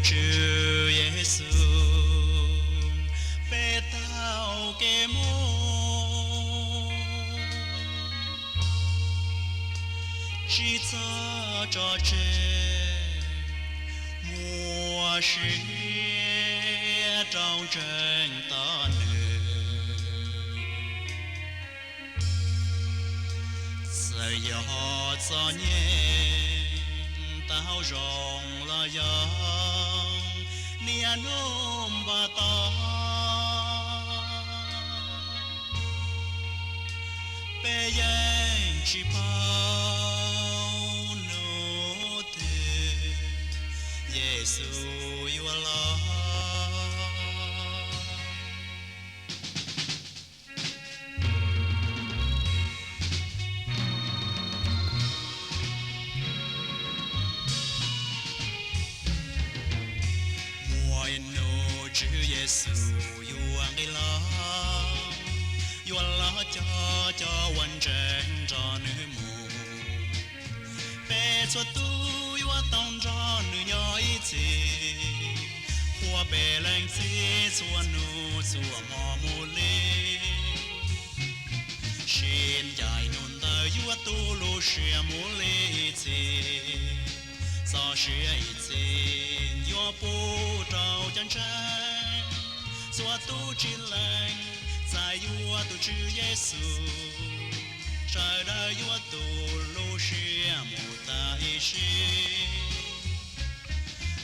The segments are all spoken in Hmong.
Tswv Yexus, peb taug kev mus, tsis txhob tso tseg, muaj siab rau ntseeg tau Nws. Txawm yog txom nyem, tau zoo los yog niaj hnub npaj tau, peb yeej tsis paub hnub twg Yexus yuav los. Muaj ib hnub Tswv Yexus yuav nqis los, yuav los coj cov uas ntseeg nrog Nws mus. Peb txhua tus yuav tau nrog Nws nyob ib txhis, qhuas peb leej txiv txhua hnub txhua hmo mus li. Sib ncaim hnub ntawd yuav tu lub siab mus li ib txhis, txoj sia ib txhis yuav pub rau cov ntseeg. Txhua tus tsis lees txais yuav tus Tswv Yexus, sawv daws yuav tu lub siab mus tas ib sim.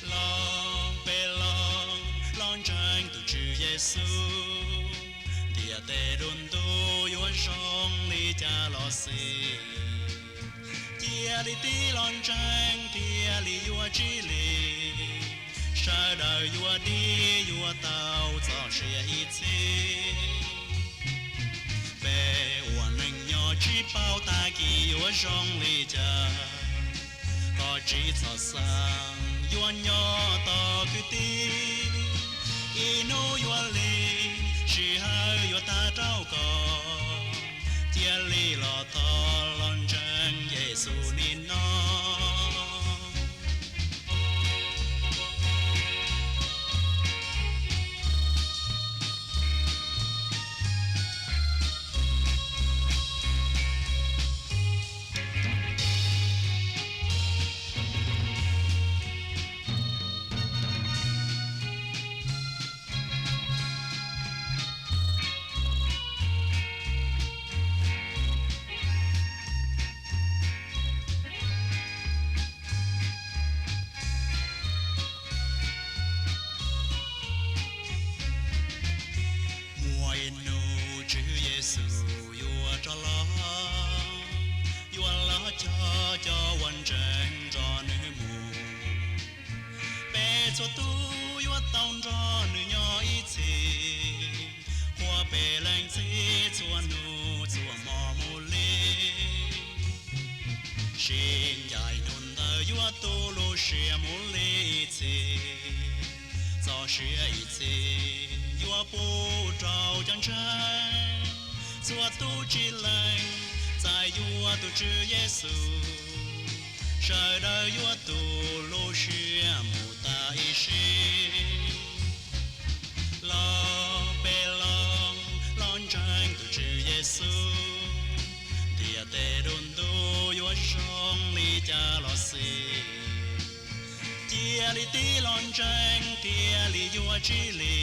Los peb los, los ntseeg tus Tswv Yexus, ntiaj teb dua ntu yuav zoo li cas los xij, cia li tig los ntseeg thiaj li yuav tsis li. Sawv daws yuav dim yuav tau txoj sia ib txhis. Peb ua neej nyob tsis paub tag kis yuav zoo li cas, koj tsis txhob xav yuav nyob tos kwv tij. Ib hnub yuav lig, sij hawm yuav tag rau koj, cia li los thov los ntseeg Yexus nim no. Muaj ib hnub Tswv Yexus yuav rov los, yuav los coj cov uas ntseeg nrog Nws mus. Peb txhua tus yuav tau nrog Nws nyob ib txhis, qhuas peb leej txiv txhua hnub txhua hmo mus li. Sib ncaim hnub ntawd yuav tu lub siab mus li ib txhis, txoj sia ib txhis yuav pub rau cov ntseeg. Txhua tus tsis lees txais yuav tus Tswv Yexus, sawv daws yuav tu lub siab mus tas ib sim. Los peb los, los ntseeg tus Tswv Yexus, ntiaj teb dua ntu yuav zoo li cas los xij, cia li tig los ntseeg thiaj li yuav tsis li.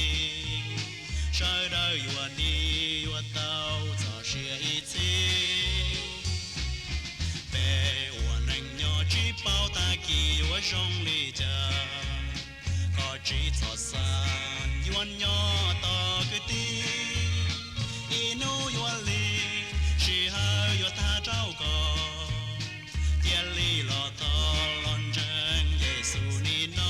Sawv daws yuav dim yuav tau txoj sia ib txhis. Peb ua neej nyob tsis paub tag kis yuav zoo li cas, koj tsis txhob xav yuav nyob tos kwv tij. Ib hnub yuav lig, sij hawm yuav tag rau koj, cia li los thov los ntseeg Yexus nim no.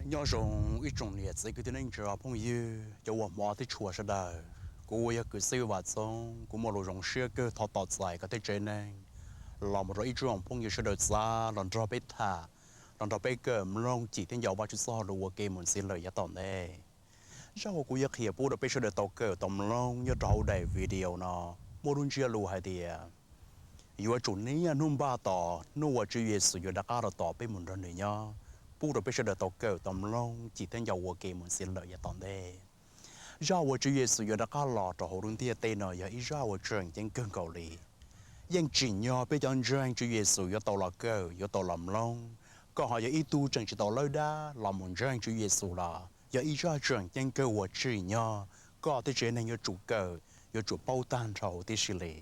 Nyob zoo ib tsoom niam txiv kwv tij neej tsa phooj ywg cov uas hmov thiab tshua sawv daws. Kuv yog Kwv Xib Vam Txoob, kuv muaj lus zoo siab kawg thov tos txais koj tej tsev neeg los mus rau ib tsoom phooj ywg sawv daws txav los nrog peb tham, los nrog peb kawm mloog cim thiab nco Vajtswv txoj lus ua ke mus ntxiv lawm yav tom ntej. Zaj uas kuv yuav qhia pub rau peb sawv daws tau kawm tau mloog nyob rau hauv daim video no muaj lub ntsiab lus hais tias yuav tsum niaj hnub npaj tos hnub uas Tswv Yexus yuav rov qab los tos peb mus nrog nws nyob, pub rau peb sawv daws tau kawm tau mloog cim thiab nco ua ke mus ntxiv lawm yav tom ntej. Zaj uas Tswv Yexus yuav rov qab los rau hauv lub ntiaj teb no yog ib zaj uas tseem ceeb kawg nkaus li. Yeej tsim nyog peb cov ntseeg Tswv Yexus yuav tau los kawm, yuav tau los mloog. Koj ho yog ib tug tseem tsis tau lawb dab los mus ntseeg Tswv Yexus los yog ib zaj tseem ceeb kawg uas tsim nyog koj thiab tsev neeg yuav tsum kawm, yuav tsum paub tag nrho huv tib si li.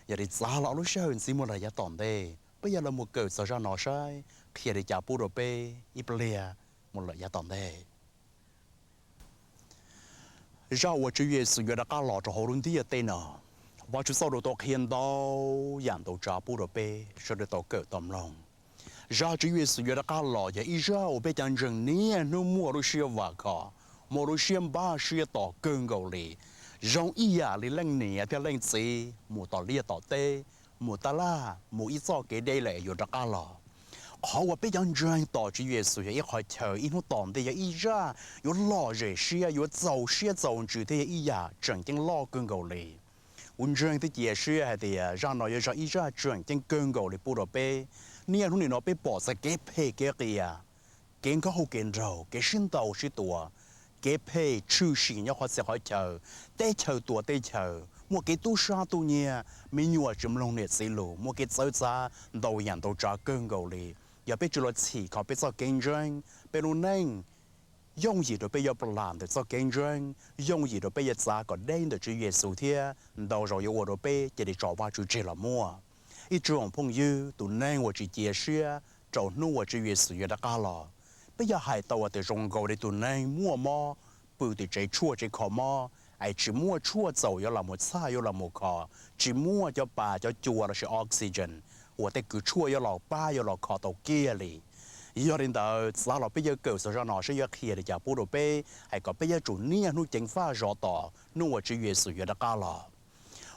Yog li txav los lub sij hawm ntxiv mus lawm yav tom ntej, peb yuav los mus kawm txog zaj no saib qhia li cas pub rau peb ib pliag mus lawm yav tom ntej. Zaj uas Tswv Yexus yuav rov qab los rau hauv lub ntiaj teb no, Vajtswv txoj lus tau qhia ntau yam ntau tsav pub rau peb sawv daws tau kawm tau mloog. Zaj Tswv Yexus yuav rov qab los yog ib zaj uas peb cov ntseeg niaj hnub muaj lub siab vam khom, muaj lub siab npaj siab tos kawg nkaus li. Zoo ib yam li leej niam thiab leej txiv mus tom liaj tom teb, mus taj laj mus ib txoj kev deb lawm yuav rov qab los. Qhov uas peb cov ntseeg tos Tswv Yexus yog ib qhov chaw ib hnub tom ntej, yog ib zaj yuav lom zem siab, yuav txaus siab txaus ntsws thiab yog ib yam tseem ceeb loj kawg nkaus li. Kuv ntseeg thiab cia siab hais tias zaj no yuav yog ib zaj tseem ceeb kawg nkaus li pub rau peb. Niaj hnub nim no peb pom txog kev phem kev qias, kev nkauj kev nraug, kev sib ntaus sib tua, kev phem tshwm sim nyob qhov txhia qhov chaw, teb chaws tua teb chaws, muaj kev tub sab tub nyiag, me nyuam tsis mloog niam txiv lus, muaj kev txawv txav ntau yam ntau tsav kawg nkaus li. Yog peb tsis los txhim kho peb txoj kev ntseeg, peb lub neej yooj yim rau peb yuav plam ntawm txoj kev ntseeg, yooj yim rau peb yuav txav kom deb ntawm Tswv Yexus thiab ntau zaus yuav ua rau peb cia li tso Vajtswv tseg los muaj. Ib tsoom phooj ywg, tus neeg uas tsis cia siab rau hnub uas Tswv Yexus yuav rov qab los, peb yuav hais tau tias zoo nkaus li tus neeg muaj mob pw tim tsev tshuaj tsev kho mob es tsis muaj tshuaj txaus yuav los mus txhaj yuav los mus kho, tsis muaj cov pas cov cua lossis oxygen uas tej kws tshuaj yuav los pab yuav los kho tau kiag li. Yog li ntawd txav los peb yuav kawm txog zaj no saib yuav qhia li cas pub rau peb es kom peb yuav tsum niaj hnub ceev faj zov tos hnub uas Tswv Yexus yuav rov qab los.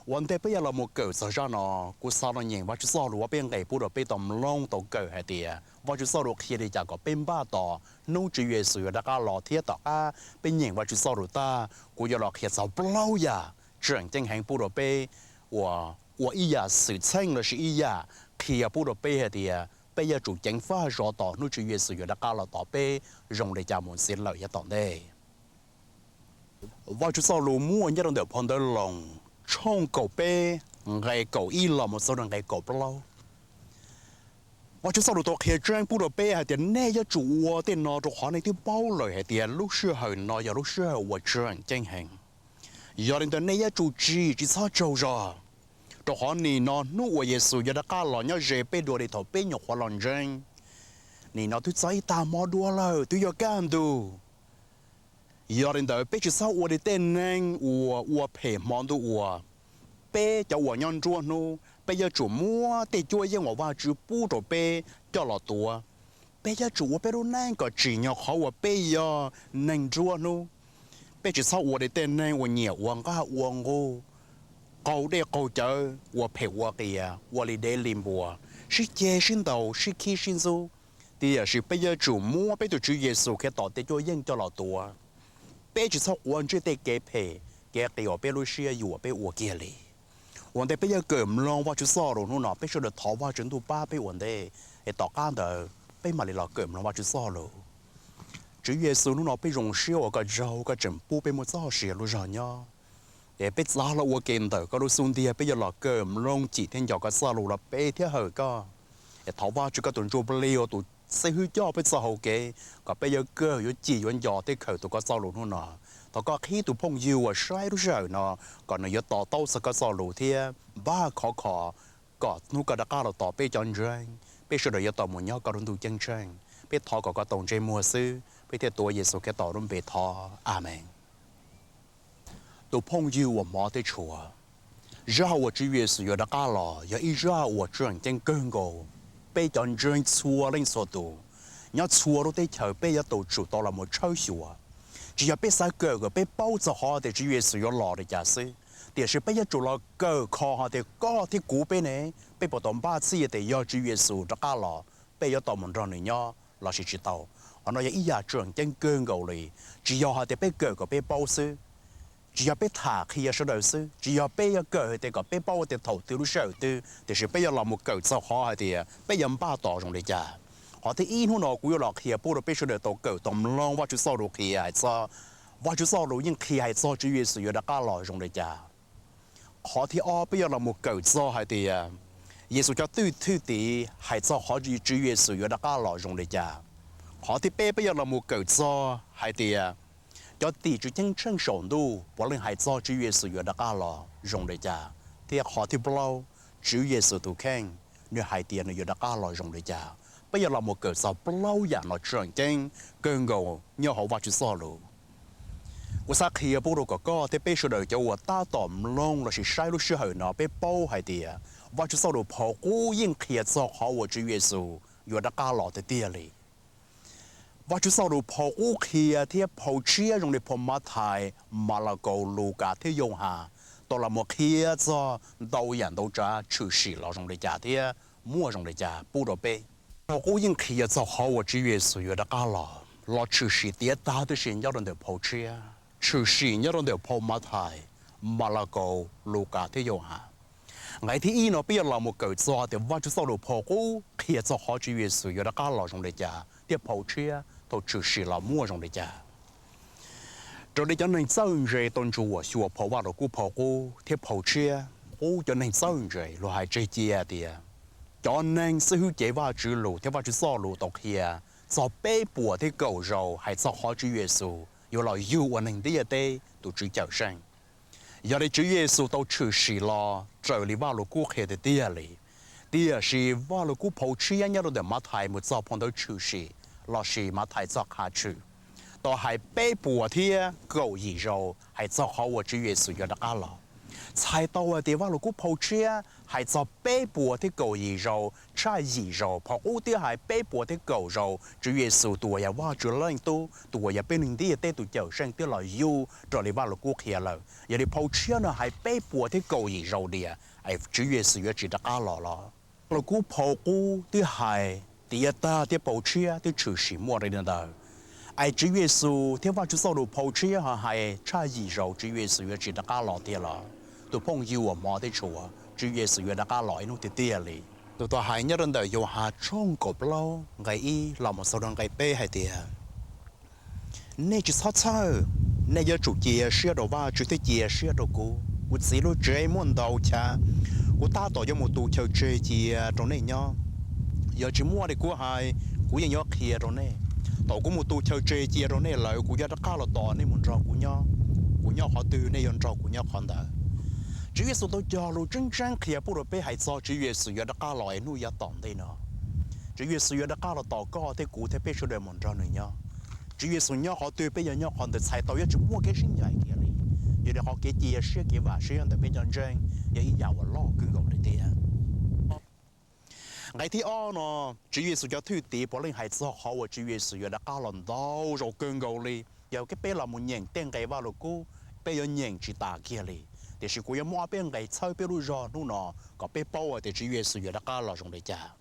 Ua ntej peb yuav los mus kawm txog zaj no, kuv xav los nyeem Vajtswv txoj lus uas peb nqes pub rau peb tau mloog tau kawm hais tias Vajtswv txoj lus qhia li cas kom peb npaj tos hnub Tswv Yexus yuav rov qab los thiab tom qab peb nyeem Vajtswv txoj lus tag kuv yuav los qhia txog plaub yam tseem ceeb heev pub rau peb uas ua ib yam xwm txheej lossis ib yam qhia pub rau peb hais tias peb yuav tsum ceev faj zov tos hnub Tswv Yexus yuav rov qab los tos peb zoo li cas mus ntxiv lawm yav tom ntej. Vajtswv txoj lus muaj nyob rau ntawm phau ntawv Loos tshooj kaum peb nqe kaum ib los mus txog rau nqe kaum plaub. Vajtswv txoj lus tau qhia tseeb pub rau peb hais tias nej yuav tsum ua tej no rau qhov nej twb paub lawm hais tias lub sij hawm no yog lub sij hawm uas tseem ceeb heev. Yog li ntawd nej yuav tsum tsim tsis txhob tsaug zog, rau qhov nim no hnub uas Yexus yuav rov qab los nyob ze peb dua li thaum peb nyuam qhuav los ntseeg. Nim no twb txog ib tag hmo dua lawm, twb yuav kaj ntug. Yog li ntawd peb tsis txhob ua li tej neeg uas ua phem hmo ntuj ua. Peb cov uas nyob nruab hnub, peb yuav tsum muab tej cuab yeej uas Vajtswv pub rau peb coj los tuav. Peb yuav tsum ua peb lub neej kom tsim nyog qhov uas peb yog neeg nruab hnub. Peb tsis txhob ua li tej neeg uas nyiam ua nqaj ua nqug, qaug dej qaug cawv, ua phem ua qias, ua li dev li npua, sib ceg sib ntaus sib khib sib ntxub. Tiam sis peb yuav tsum muab peb tus Tswv Yexus Khetos tej cuab yeej coj los tuav. Peb tsis txhob quav ntsej tej kev phem kev qias uas peb lub siab yuam peb ua kiag li. Ua ntej peb yuav kawm mloog Vajtswv txoj lus hnub no, peb sawv daws thov Vajtswv Ntuj pab peb ua ntej, es tom qab ntawd peb mam li los kawm mloog Vajtswv txoj lus. Tswv Yexus, hnub no peb zoo siab uas koj tsaug koj tseem pub peb muaj txoj sia lub zog nyob. Es peb txav los ua ke ntawm koj lub xub ntiag, peb yuav los kawm mloog cim thiab nco koj txoj lus los pe thiab hawm koj. Es thov Vajtswv koj tus Ntsuj Plig ua tus xib hwb coj peb txoj hau kev kom peb yuav kawm yuav cim yuav nco thiab khawm tus koj txoj lus hnub no. Thov koj qhib tus phooj ywg uas saib lub sij hawm no kom nws yuav to taub txog koj txoj lus thiab npaj khov kho kom hnub koj rov qab los tos peb cov ntseeg, peb sawv daws yuav tau mus nyob koj lub ntuj ceeb tsheej. Peb thov kom koj tau ntsej muag xwb, peb thiaj tuav Yexus Khetos lub npe thov, Amees. Tus phooj ywg uas hmov thiab tshua, zaj uas Tswv Yexus yuav rov qab los yog ib zaj uas tseem ceeb kawg nkaus peb cov ntseeg txhua leej txhua tus. nyob txhua lub teb chaws peb yuav tau tsum tau los mus tshawb xyuas. Tsis yog peb xav kawm kom peb paub txog qhov tias Tswv Yexus yuav los li cas xwb, tiam sis peb yuav tsum los kawm kho hais tias koj thiab kuv peb ne, peb puas tau npaj txhij tias yog Tswv Yexus rov qab los peb yuav tau mus nrog nws nyob lossis tsis tau. Qhov no yog ib yam tseem ceeb kawg nkaus li. Tsis yog hais tias peb kawm kom peb paub xwb, tsis yog peb tham qhia sawv daws xwb, tsis yog peb yuav kawm hais tias kom peb paub tias thaum twg lub sij hawm twg, tiam sis peb yuav los mus kawm txog qhov hais tias peb yuav npaj tos zoo li cas. Qhov thib ib, hnub no kuv yuav los qhia pub rau peb sawv daws tau kawm tau mloog Vajtswv txoj lus qhia hais txog, Vajtswv txoj lus yeej qhia hais txog Tswv Yexus yuav rov qab los zoo li cas. Qhov thib ob, peb yuav los mus kawm txog hais tias Yexus cov thwj tim hais txog qhov Tswv Yexus yuav rov qab los zoo li cas. Qhov thib peb, peb yuav los mus kawm txog hais tias cov tim tswv ceeb tsheej saum ntuj puav leej hais txog Tswv Yexus yuav rov qab los zoo li cas. Thiab qhov thib plaub, Tswv Yexus tus kheej nws hais tias nws yuav rov qab los zoo li cas. Peb yuav los mus kawm txog plaub yam no tseem ceeb kawg nkaus nyob hauv Vajtswv txoj lus. Kuv xav qhia pub rau kom koj thiab peb sawv daws cov uas tab tom mloog lossis saib lub sij hawm no peb paub hais tias Vajtswv txoj lus phau qub yeej qhia txog qhov uas Tswv Yexus yuav rov qab los tiag tiag li. Vajtswv txoj lus phau qub qhia thiab phau tshiab zoo li phau Mathais, Malakaus, Lukas thiab Yauhas tau los mus qhia txog ntau yam ntau tsav tshwm sim los zoo li cas thiab muaj zoo li cas pub rau peb. Phau qub yeej qhia txog qhov uas Tswv Yexus yuav rov qab los, los tshwm sim tiav tag tib si nyob rau ntawm phau tshiab, tshwm sim nyob rau ntawm phau Mathais, Malakaus, Lukas thiab Yauhas. Nqe thib ib no peb yuav los mus kawm txog tias Vajtswv txoj lus phau qub qhia txog qhov Tswv Yexus yuav rov qab los zoo li cas thiab phau tshiab thaum tshwm sim los muaj zoo li cas. Raws li cov neeg txawj ntse tau ntsuam xyuas phau Vajluskub phau qub thiab phau tshiab, qub cov neeg txawj ntse luag hais tseg cia tias cov neeg xib hwb cev Vajtswv lus thiab Vajtswv txoj lus tau qhia txog peb puas thiab kaum zaus hais txog qhov Tswv Yexus yuav los yug ua neeg ntiaj teb tus Tswv Cawmseej. Yog li Tswv Yexus tau tshwm sim los raws li Vajluskub qhia tiag tiag li. Tiam sis Vajluskub phau tshiab nyob rau ntawm Mathais mus txog phau ntawv tshwm sim lossis Mathais txoj qhia tshwm tau hais peb puas thiab kaum yim zaus hais txog qhov uas Tswv Yexus yuav rov qab los. Txhais tau hais tias Vajluskub phau tshiab hais txog peb puas thiab kaum yim zaus, tshaj yim zaus. Phau qub twb hais peb puas thiab kaum zaus Tswv Yexus tus uas yog Vajtswv Leej Tub, tus uas yog peb neeg ntiaj teb tus Cawmseej twb los yug raws li Vajluskub qhia lawm. Yog li phau tshiab no hais peb puas thiab kaum yim zaus tias Tswv Yexus yuav tsis rov qab los los. Vajluskub phau qub twb hais tiav tag thiab phau tshiab twb tshwm sim muaj li ntawd, es Tswv Yexus thiab Vajtswv txoj lus phau tshiab ho hais tshaj yim zaus Tswv Yexus yuav tsis rov qab los tiag los? Tus phooj ywg uas hmov thiab tshua, Tswv Yexus yuav rov qab los ib hnub tiag tiag li. Tus tau hais nyob rau ntawm Yauhas tshooj kaum plaub nqe ib los mus txog rau nqe peb hais tias, nej tsis txhob txhawj, nej yuav tsum cia siab rau Vajtswv thiab cia siab rau kuv. Kuv Txiv lub tsev muaj ntau chav, kuv tab tom yuav mus tu chaw tseg cia rau nej nyob. Yog tsis muaj li kuv hais, kuv yeej yuav qhia rau nej. Thaum kuv mus tu chaw tseg cia rau nej lawm, kuv yuav rov qab los tos nej mus nrog kuv nyob. Kuv nyob qhov twg nej yuav nrog kuv nyob qhov ntawd. Tswv Yexus tau cog lus tseeb tseeb qhia pub rau peb hais txog Tswv Yexus yuav rov qab los ib hnub yav tom ntej no. Tswv Yexus yuav rov qab los tos koj thiab kuv thiab peb sawv daws mus nrog nws nyob. Tswv Yexus nyob qhov twg peb yuav nyob qhov ntawd, txhais tau yuav tsis muaj kev sib ncaim kiag li. Yog li qhov kev cia siab kev vam siab ntawm peb cov ntseeg yog ib yam uas loj kawg nkaus li tiag. Nqe thib ob no, Tswv Yexus cov thwj tim puav leej hais txog qhov uas Tswv Yexus yuav rov qab los ntau zaus kawg nkaus li. Yog peb los mus nyeem tej nqe Vajluskub, peb yuav nyeem tsis tas kiag li. Tiam sis kuv yuav muab ob peb nqe txhawb peb lub zog hnub no kom peb paub tias Tswv Yexus yuav rov qab los zoo li cas.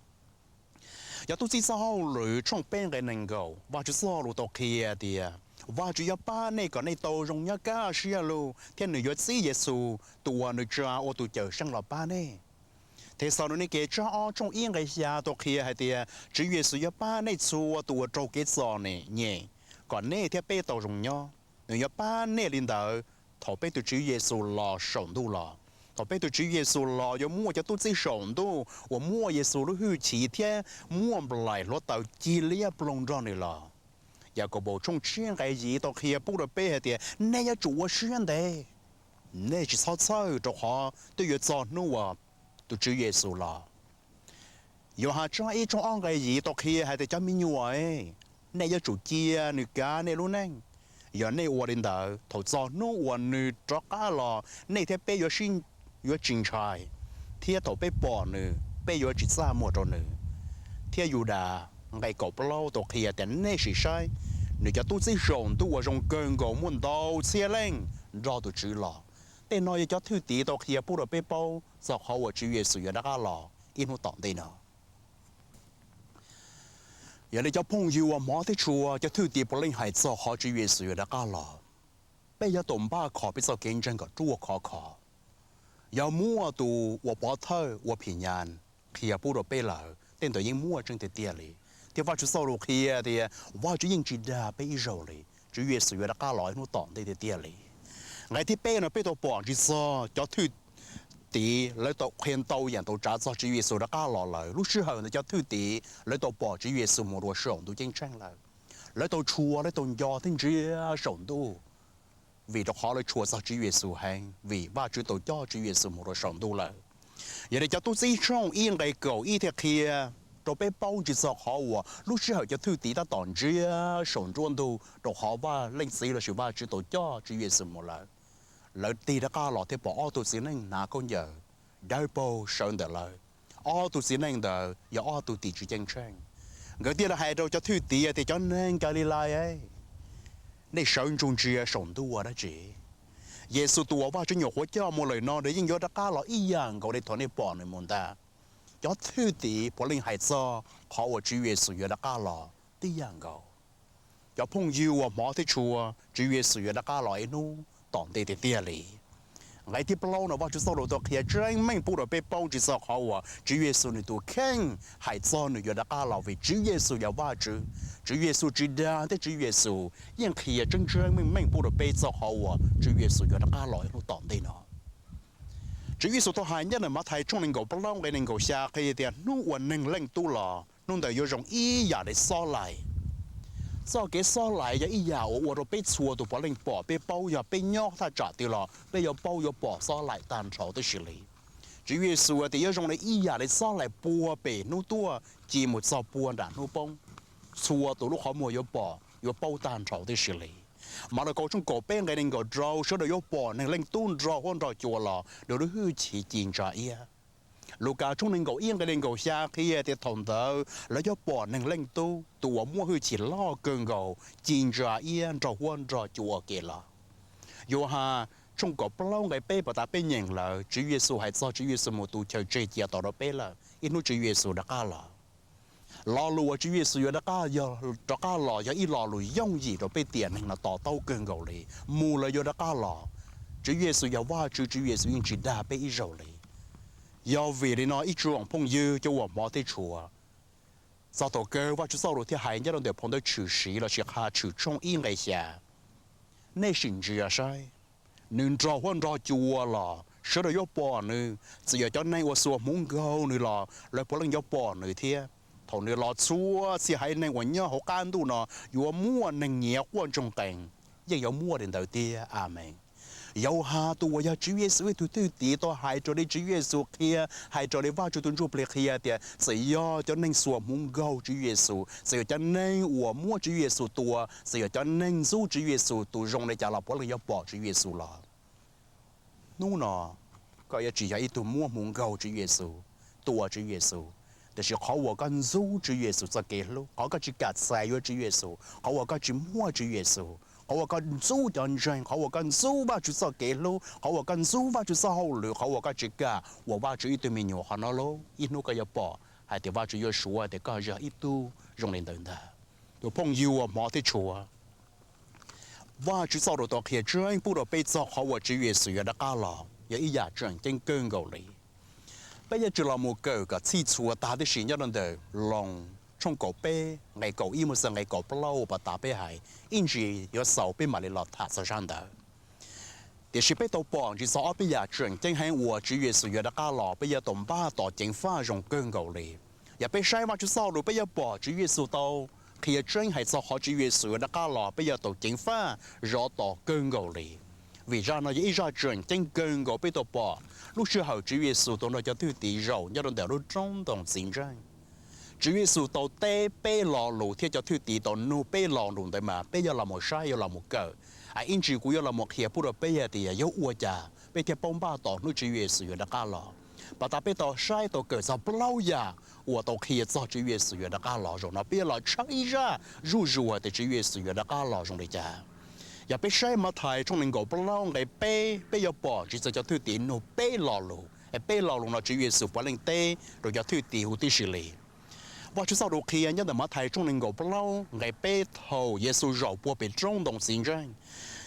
Yog tub txib txoj hauj lwm tshooj peb nqe nees nkaum, Vajtswv txoj lus tau qhia tias Vajtswv yuav pab nej kom nej tau zoo nyob kaj siab lug thiab nws yuav txib Yexus tus uas nws tsa ua tus Cawmseej los pab nej. Thexalaunikes tsab ob tshooj ib nqe xya tau qhia hais tias Tswv Yexus yuav pab nej txhua tus uas raug kev txom nyem kom nej thiab peb tau zoo nyob. Nws yuav pab nej li ntawd thaum peb tus Tswv Yexus los saum ntuj los. Thaum peb tus Tswv Yexus los yuav muaj cov tub txib saum ntuj uas muaj Yexus lub hwj chim thiab muaj nplaim hluav taws cig liab ploog nrog nws los. Yakaunpaus tshooj tsib nqe yim tau qhia pub rau peb hais tias nej yuav tsum ua siab ntev, nej tsis txhob txhawj rau qhov twb yuav txog hnub uas tus Tswv Yexus los. Yauhas tsab ib tshooj ob nqe yim tau qhia hais tias cov me nyuam, nej yuav tsum cia nws kav nej lub neej. Yog nej ua li ntawd, thaum txog hnub uas nws rov qab los nej thiab peb yuav sib, yuav tsis ntshai, thiab thaum peb pom nws peb yuav tsis txaj muag rau nws. Thiab Yudas nqe kaum plaub tau qhia tias nej sim saib, nws cov tub txib saum ntuj uas zoo kawg nkaus muaj ntau txhiab leej nrog tus Tswv los. Tej no yog cov thwj tim tau qhia pub rau peb paub txog qhov uas Tswv Yexus yuav rov qab los ib hnub tom ntej no. Yog li cov phooj ywg uas hmov thiab tshua, cov thwj tim puav leej hais txog qhov Tswv Yexus yuav rov qab los. Peb yuav tau npaj kho peb txoj kev ntseeg kom ruaj khov kho. Yog muaj tus uas pov thawj ua phim nyas qhia pub rau peb lawm, tej ntawd yeej muaj tseeb tiag tiag li. Thiab Vajtswv txoj lus qhia tias Vajtswv yeej tsis dag peb ib zaug li, Tswv Yexus yuav rov qab los ib hnub tom ntej tiag tiag li. Nqe thib peb no peb tau pom ntsis txog cov thwj tim lawv tau qhia ntau yam ntau tsav txog Tswv Yexus rov qab los lawm. Lub sij hawm ntawd cov thwj tim lawv tau pom Tswv Yexus mus rau saum ntuj ceeb tsheej lawm. Lawv tau tshua, lawv tau nco thiab ntsia saum ntuj, vim rau qhov lawv tshua txog Tswv Yexus heev, vim Vajtswv tau coj Tswv Yexus mus rau saum ntuj lawm. Yog li cov tub txib tshooj ib nqe kaum ib thiaj qhia rau peb paub ntsis txog qhov uas lub sij hawm cov thwj tim tab tom ntsia saum nruab ntug rau qhov Vaj Leej Txiv lossis Vajtswv tau coj Tswv Yexus mus lawm, lawv tig rov qab los thiab pom ob tug txiv neej hnav khaub ncaws dawb paug sawv ntawm lawv. Ob tug txiv neej ntawd yog ob tug tim tswv ceeb tsheej. Nkawd thiaj li hais rau cov thwj tim tias, Cov neeg Kalilais, nej sawv ntsug ntsia saum ntuj ua dab tsi? Yexus tus uas Vajtswv nyuam qhuav coj mus lawm no nws yeej yuav rov qab los ib yam nkaus li thaum nej pom nws mus ntag. Cov thwj tim puav leej hais txog qhov uas Tswv Yexus yuav rov qab los tib yam nkaus. Cov phooj ywg uas hmov thiab tshua, Tswv Yexus yuav rov qab los ib hnub tom ntej tiag tiag li. Nqe thib plaub no Vajtswv txoj lus tau qhia tseeb meej pub rau peb paub ntsis txog qhov uas Tswv Yexus nws tus kheej hais txog nws yuav rov qab los, vim Tswv Yexus yog Vajtswv. Tswv Yexus tsis dag thiab Tswv Yexus yeej qhia tseeb tseeb meej meej pub rau peb txog qhov uas Tswv Yexus yuav rov qab los ib hnub tom ntej no. Tswv Yexus tau hais nyob ntawm Mathais tshooj nees nkaum plaub nqe nees nkaum xya qhia tias hnub uas Neeg Leej Tub los, hnub ntawd yuav zoo ib yam li xob laim. Txoj kev xob laim yog ib yam uas ua rau peb txhua tus puav leej pom, peb paub, yog peb nyob thaj tsam twg los peb yuav paub yuav pom xob laim tag nrho tib si li. Tswv Yexus tias yuav zoo li ib yam li xob laim puag pem hnub tuaj ci mus txog puag nram hnub poob. Txhua tus lub qhov muag yuav pom yuav paub tag nrho tib si li. Mauleskaus tshooj kaum peb nqe nees nkaum rau, sawv daws yuav pom Neeg Leej Tub nrog huab nrog cua los, nws lub hwj chim ci ntsa iab. Lukas tshooj nees nkaum ib nqe nees nkaum xya qhia tias thaum ntawd lawv yuav pom Neeg Leej Tub tus uas muaj hwj chim loj kawg nkaus ci ntsa iab nrog huab nrog cua ua ke los. Yauhas tshooj kaum plaub nqe peb pas tas peb nyeem lawm, Tswv Yexus hais txog Tswv Yexus mus tu chaw tseg cia tos rau peb lawm, ib hnub Tswv Yexus rov qab los. Lo lus uas Tswv Yexus yuav rov qab, yog rov qab los yog ib lo lus yooj yim rau peb tiam neeg no to taub kawg nkaus li. Mus lawm yuav rov qab los. Tswv Yexus yog Vajtswv, Tswv Yexus yeej tsis dag peb ib zaug li. Yog vim li no ib tsoom phooj ywg cov uas hmov thiab tshua, txog thaum kawg Vajtswv txoj lus thiaj hais nyob rau ntawm phau ntawv Tshwm Sim lossis Qhia Tshwm tshooj ib nqe xya, nej sim ntsia saib, nws nrog huab nrog cua los, sawv daws yuav pom nws. Txawm yog cov neeg uas xuas hmuv nkaug nws los lawv puav leej yuav pom nws thiab. Thaum nws los txhua txhia haiv neeg uas nyob hauv qab ntuj no yuav muaj neeg nyiav quaj ntsoog qees, yeej yuav muaj li ntawd tiag. Amees. Yauhas tus uas yog Tswv Yexus ib tug thwj tim tau hais raws li Tswv Yexus qhia, hais raws li Vajtswv tus Ntsujplig qhia tias txawm yog cov neeg xuas hmuv nkaug Tswv Yexus, txawm yog cov neeg uas muab Tswv Yexus tua, txawm yog cov neeg ntxub Tswv Yexus tus zoo li cas los puav leej yuav pom Tswv Yexus los. Hnub no koj yuav tsis yog ib tug muab hmuv nkaug Tswv Yexus, tua Tswv Yexus, tiam sis qhov uas koj ntxub Tswv Yexus txoj kev hlub, qhov koj tsis kam txais yuav Tswv Yexus, qhov uas koj tsis muaj Tswv Yexus, qhov uas koj ntxub cov ntseeg, qhov uas koj ntxub Vajtswv txoj kev hlub, qhov uas koj ntxub Vajtswv txoj hauj lwm, qhov uas koj tsis kam ua Vajtswv ib tug me nyuam qhov no lauj, ib hnub koj yuav pom hais tias Vajtswv yuav suav tias koj yog ib tug zoo li ntawd ntag. Tus phooj ywg uas hmov thiab tshua, Vajtswv txoj lus tau qhia tseeb pub rau peb txog qhov uas Tswv Yexus yuav rov qab los yog ib yam tseem ceeb kawg nkaus li. Peb yuav tsum los mus kawm kom txhij txhua tag tib si nyob rau ntawm Loos tshooj kaum peb nqe kaum ib mus txog nqe kaum plaub uas pas tas peb hais, ib ntsis yuav xaus peb mam li los tham txog zaj ntawd. Tiam sis peb tau pom ntsis txog ob peb yam tseem ceeb heev uas Tswv Yexus yuav rov qab los peb yuav tau npaj tos ceev faj zoo kawg nkaus li. Yog peb saib Vajtswv txoj lus peb yuav pom Tswv Yexus tau qhia tseeb hais txog qhov Tswv Yexus yuav rov qab los peb yuav tau ceev faj zov tos kawg nkaus li. Vim zaj no yog ib zaj tseem ceeb kawg nkaus peb tau pom lub sij hawm Tswv Yexus tau nrog cov thwj tim zaum nyob rau ntawm lub roob ntoo txiv ntseej. Tswv Yexus tau teb peb lo lus thiab cov thwj tim tau nug peb lo lus ntawd mas peb yuav los mus saib yuav los mus kawm. Ib ntsis kuv yuav los mus qhia pub rau peb hais tias yuav ua cas peb thiaj paub npaj tos hnub Tswv Yexus yuav rov qab los. Pas tas peb tau saib tau kawm txog plaub yam uas tau qhia txog Tswv Yexus yuav rov qab los. Zaum no peb yuav los tshawb ib zaj zuj zus hais tias Tswv Yexus yuav rov qab los zoo li cas. Yog peb saib Mathais tshooj nees nkaum plaub nqe peb, peb yuav pom Tswv Yexus cov thwj tim nug peb lo lus, es peb lo lus no Tswv Yexus puav leej teb rau cov thwj tim huv tib si li. Vajtswv txoj lus qhia nyob ntawm Mathais tshooj nees nkaum plaub nqe peb, thaum Yexus zaum puag pem roob ntoo txiv ntseej,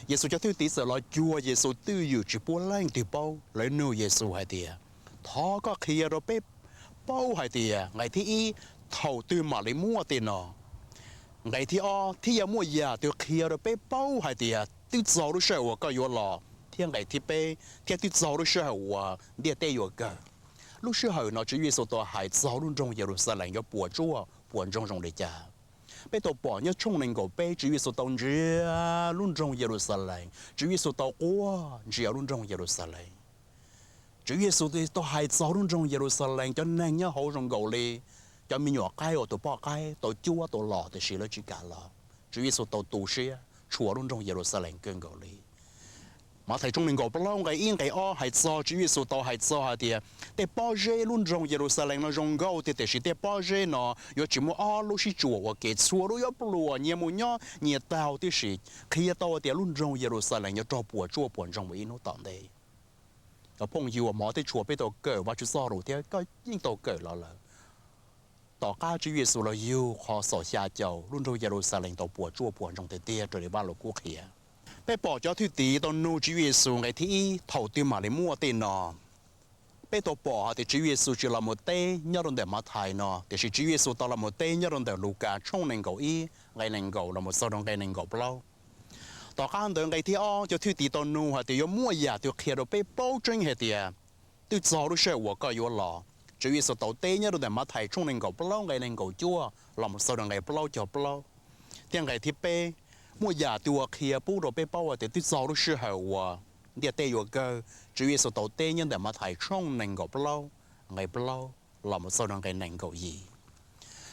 Yexus cov thwj tim txawm los cuag Yexus twj ywm tsis pub leej twg paub. Lawv nug Yexus hais tias, thov koj qhia rau peb paub hais tias nqe thib ib, thaum twg mam li muaj tej no? Nqe thib ob, thiab yog muaj yam twg qhia rau peb paub hais tias twb txog lub sij hawm uas koj yuav los? Thiab nqe thib peb, thiab twb txog lub sij hawm uas ntiaj teb yuav kawg. Lub sij hawm no Tswv Yexus tau hais txog lub nroog Yeluxalees yuav puas tsuaj puas ntsoog zoo li cas. Peb tau pom nyob tshooj nees nkaum peb Tswv Yexus tau ntsia lub nroog Yeluxalees, Tswv Yexus tau quaj ntsia lub nroog Yeluxalees. Tswv Yexus tau hais txog lub nroog Yeluxalees, cov neeg nyob hauv zoo nkaus li cov me nyuam qaib uas tus poj qaib tau cuab tau los tiam sis lawv tsis kam los. Tswv Yexus tau tu siab tshua lub nroog Yeluxalees kawg nkaus li. Mathais tshooj nees nkaum plaub nqe ib nqe ob hais txog Tswv Yexus tau hais txog hais tias tej pob zeb lub nroog Yeluxalees no zoo nkauj tiag tiam sis tej pob zeb no yuav tsis muaj ob lub sib tsuas ua ke, txhua lub yuav pluas nyias mus nyob nyias taug tib si. Qhia tau hais tias lub nroog Yeluxalees yuav raug puas tsuaj puas ntsoog mus ib hnub tom ntej. Cov phooj ywg uas hmov thiab tshua, peb tau kawm Vajtswv txoj lus thiab koj yeej tau kawm los lawm. Tom qab Tswv Yexus los yug qhov xaus xya caum, lub nroog Yeluxalees tau puas tsuaj puas ntsoog tiag tiag raws li Vajluskub qhia. Peb pom cov thwj tim tau nug Tswv Yexus nqe thib ib, thaum twg mam li muaj tej no? Peb tau pom hais tias Tswv Yexus tsis los mus teb nyob rau ntawm Mathais no, tiam sis Tswv Yexus tau los mus teb nyob rau ntawm Lukas tshooj nees nkaum ib nqe nees nkaum los mus txog rau nqe nees nkaum plaub. Tom qab ntawd nqe thib ob, cov thwj tim tau nug hais tias yuav muaj yam twg qhia rau peb paub tseeb hais tias twb txog lub sij hawm uas koj yuav los? Tswv Yexus tau teb nyob rau ntawm Mathais tshooj nees nkaum plaub nqe nees nkaum cuaj los mus txog rau nqe plaub caug plaub. Thiab nqe thib peb, muaj yam twg uas qhia pub rau peb paub hais tias twb txog lub sij hawm uas ntiaj teb yuav kawg? Tswv Yexus tau teb nyob ntawm Mathais tshooj nees nkaum plaub nqe plaub los mus txog rau nqe nees nkaum yim.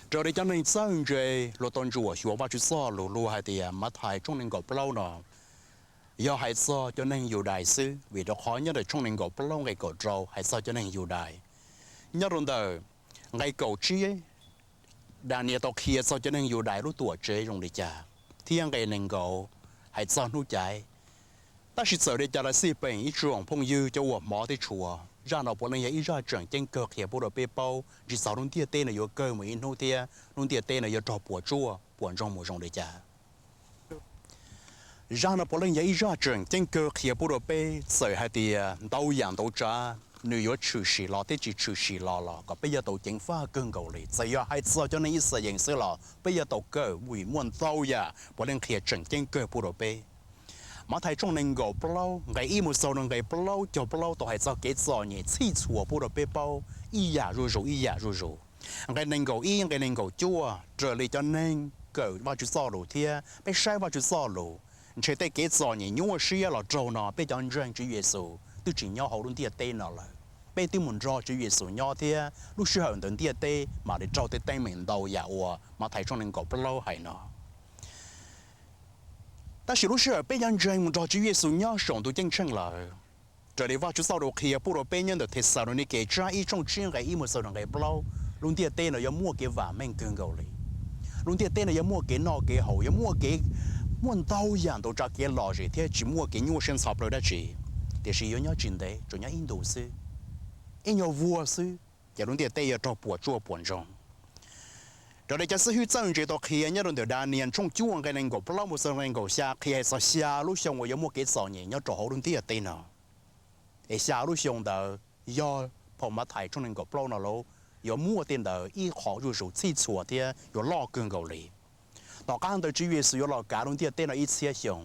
Raws li cov neeg txawj ntse luag tau ntsuam xyuas Vajtswv txoj lus luag hais tias Mathais tshooj nees nkaum plaub no yog hais txog cov neeg Yudais xwb, vim rau qhov nyob ntawm tshooj nees nkaum plaub nqe kaum rau hais txog cov neeg Yudais. Nyob rau ntawm nqe kaum tsib, Daniel tau qhia txog cov neeg Yudais lub tuam tsev zoo li cas, thiab nqe nees nkaum hais txog Hnub Caiv. Tab sis txawm li cas los xij peem ib tsoom phooj ywg cov uas hmov thiab tshua, zaj no puav leej yog ib zaj tseem ceeb kawg qhia pub rau peb paub tsis txog lub ntiaj teb no yuav kawg mus ib hnub thiab lub ntiaj teb no yuav raug puas tsuaj puas ntsoog mus zoo li cas. Zaj no puav leej yog ib zaj tseem ceeb kawg qhia pub rau peb, txawm hais tias ntau yam ntau tsav nws yuav tshwm sim los thiab tsis tshwm sim los los kom peb yuav tau ceev faj kawg nkaus li. Txawm yog hais txog cov neeg Yixalayees xwb los peb yuav tau kawm vim muaj ntau yam puav leej qhia tseem ceeb kawg pub rau peb. Mathais tshooj nees nkaum plaub nqe ib mus txog rau nqe plaub caug plaub tau hais txog kev txom nyem txhij txhua pub rau peb paub ib yam zuj zus ib yam zuj zus. Nqe nees nkaum ib nqe nees nkaum cuaj raws li cov neeg kawm Vajtswv txoj lus thiab peb saib Vajtswv txoj lus, ntshe tej kev txom nyem nyuaj siab los raug no peb cov ntseeg Tswv Yexus twb tsis nyob hauv lub ntiaj teb no lawm. Peb twb mus nrog Tswv Yexus nyob thiab lub sij hawm ntawd ntiaj teb mam li raug tej teeb meem ntau yam uas Mathais tshooj nees nkaum plaub hais no. Tab sis lub sij hawm peb cov ntseeg mus nrog Tswv Yexus nyob saum ntuj ceeb tsheej lawm, raws li Vajtswv txoj lus qhia pub rau peb nyob ntawm Thexalaunikes tsab ib tshooj tsib nqe ib mus txog rau nqe plaub, lub ntiaj teb no yuav muaj kev vam meej kawg nkaus li. Lub ntiaj teb no yuav muaj kev noj kev haus, yuav muaj kev, muaj ntau yam ntau tsav kev lom zem thiab tsis muaj kev nyuaj siab ntxhov plawv dab tsi. Tiam sis yuav nyob tsis ntev, tsuas nyob ib ntus xwb, ib nyuag vuag xwb, ces lub ntiaj teb yuav raug puas tsuaj puas ntsoog. Raws li cov xib hwb txawj ntse tau qhia nyob rau ntawm Daniel tshooj cuaj nqe nees nkaum plaub mus txog nqe nees nkaum xya qhia hais txog xya lub xyoo uas yuav muaj kev txom nyem nyob rau hauv lub ntiaj teb no. Es xya lub xyoo ntawd yog phau Mathais tshooj nees nkaum plaub no los yuav muaj tej ntawd ib qho zuj zus txhij txhua thiab yuav loj kawg nkaus li. Tom qab ntawd Tswv Yexus yuav los kav lub ntiaj teb no ib txhiab xyoo.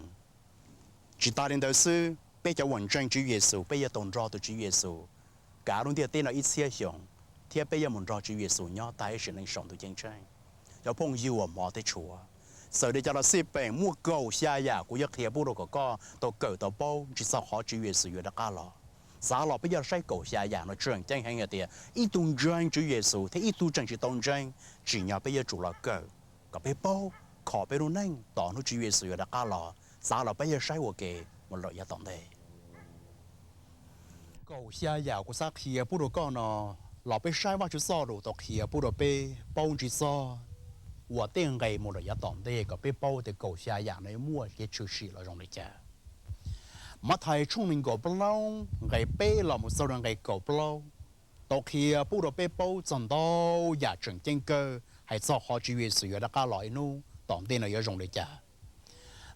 Tsis tas li ntawd xwb, peb cov uas ntseeg Tswv Yexus peb yuav tau nrog tus Tswv Yexus kav lub ntiaj teb no ib txhiab xyoo, thiab peb yuav mus nrog Tswv Yexus nyob tag ib sim neej saum ntuj ceeb tsheej. Cov phooj ywg uas hmov thiab tshua, txawm li cas los xij peem muaj kaum xya yam kuv yuav qhia pub rau kom koj tau kawm tau paub tsis txog qhov Tswv Yexus yuav rov qab los. Xav los peb yuav saib kaum xya yam no tseem ceeb heev hais tias ib tug ntseeg Tswv Yexus thiab ib tug tseem tsis tau ntseeg, tsim nyog peb yuav tsum los kawm kom peb paub kho peb lub neej tos hnub Tswv Yexus yuav rov qab los. Xav los peb yuav saib ua ke mus lawm yav tom ntej. Kaum xya yam kuv xav qhia pub rau koj no, los peb saib Vajtswv txoj lus tau qhia pub rau peb paub ntsib txog uas tej nqe mus lawm yav tom ntej kom peb paub tias kaum xya yam no yuav muaj kev tshwm sim los zoo li cas. Mathais tshooj nees nkaum plaub nqe peb los mus txog rau nqe kaum plaub tau qhia pub rau peb paub txog ntau yam tseem ceeb kawg hais txog qhov Tswv Yexus yuav rov qab los ib hnub tom ntej no yuav zoo li cas.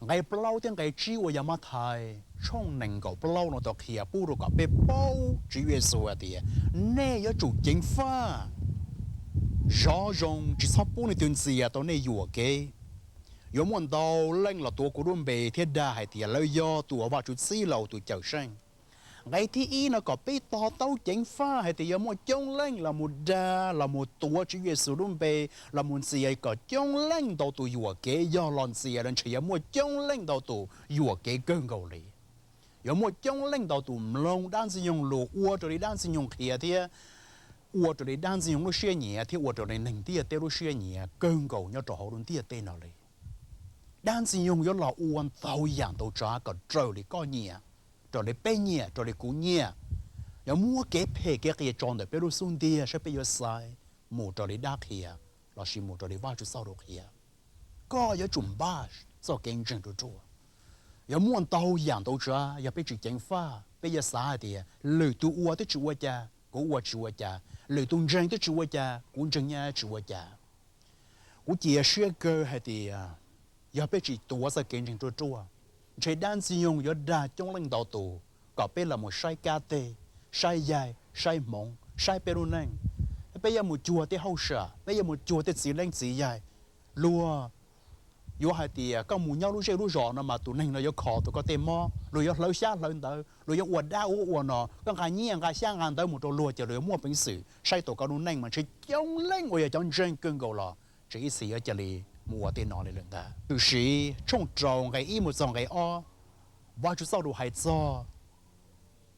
Nqe plaub thiab nqe tsib uas yog Mathais tshooj nees nkaum plaub no tau qhia pub rau kom peb paub Tswv Yexus hais tias, nej yuav tsum ceev faj, zov zoo, tsis txhob pub leej twg ntxias tau nej yuam kev. Yuav muaj ntau leej los tuav kuv lub npe thiab dag hais tias lawv yog tus uas Vajtswv txib los ua tus cawm seej. Nqe thib ib no kom peb to taub ceev faj hais tias yuav muaj coob leej los mus dag los mus tuav Tswv Yexus lub npe, los mus ntxias kom coob leej ntau tus yuam kev, yog los ntxias los ntshe yuav muaj coob leej ntau tus yuam kev kawg nkaus li. Yuav muaj coob leej ntau tus mloog dab ntxwg nyoog lus ua raws li dab ntxwg nyoog qhia thiab ua raws li dab ntxwg nyoog lub siab nyiam thiab ua raws li neeg ntiaj teb lub siab nyiam kawg nkaus nyob rau hauv lub ntiaj teb no li. Dab ntxwg nyoog yuav los ua ntau yam ntau tsav kom raws li koj nyiam, raws li peb nyiam, raws li kuv nyiam. Yuav muab kev phem kev qias tso ntawm peb lub xub ntiag saib peb yuav xaiv mus raws li dab qhia lossis mus raws li Vajtswv txoj lus qhia. Koj yuav tsum npaj txoj kev ntseeg ruaj ruaj. Yuav muaj ntau yam ntau tsav yog peb tsis ceev faj peb yuav xav hais tias lwm tus ua twb tsis ua cas kuv ua tsis ua cas, lwm tus ntseeg twb tsis ua cas kuv ntseeg nyab tsis ua cas. Kuv cia siab kawg hais tias yog peb tsis tuav txoj kev ntseeg ruaj ruaj, ntshe dab ntxwg nyoog yuav dag coob leej ntau tus kom peb los mus saib kab teg, saib yaig, saib hmoov, saib peb lub neej. Peb yuav mus cuag tej hauj sam, peb yuav mus cuag tej txiv leej txiv yaig. Luag yuav hais tias koj mus nyob lub zej lub zos no mas tus neeg no yuav kho tau koj tej mob, luag yuav hlawv xyab hlawv ntawv, luag yuav ua dab ua ua no, koj nqa nyiaj nqa xyab nqa ntawv mus rau luag ces luag yuav muaj peev xwm saib tau koj lub neej mas ntshe coob leej uas yog cov ntseeg kawg nkaus los tseem ib txhis yuav cia li mus ua tej no li lawm ntag. Tshwm sim tshooj rau nqe ib mus txog nqe ob, Vajtswv txoj lus hais txog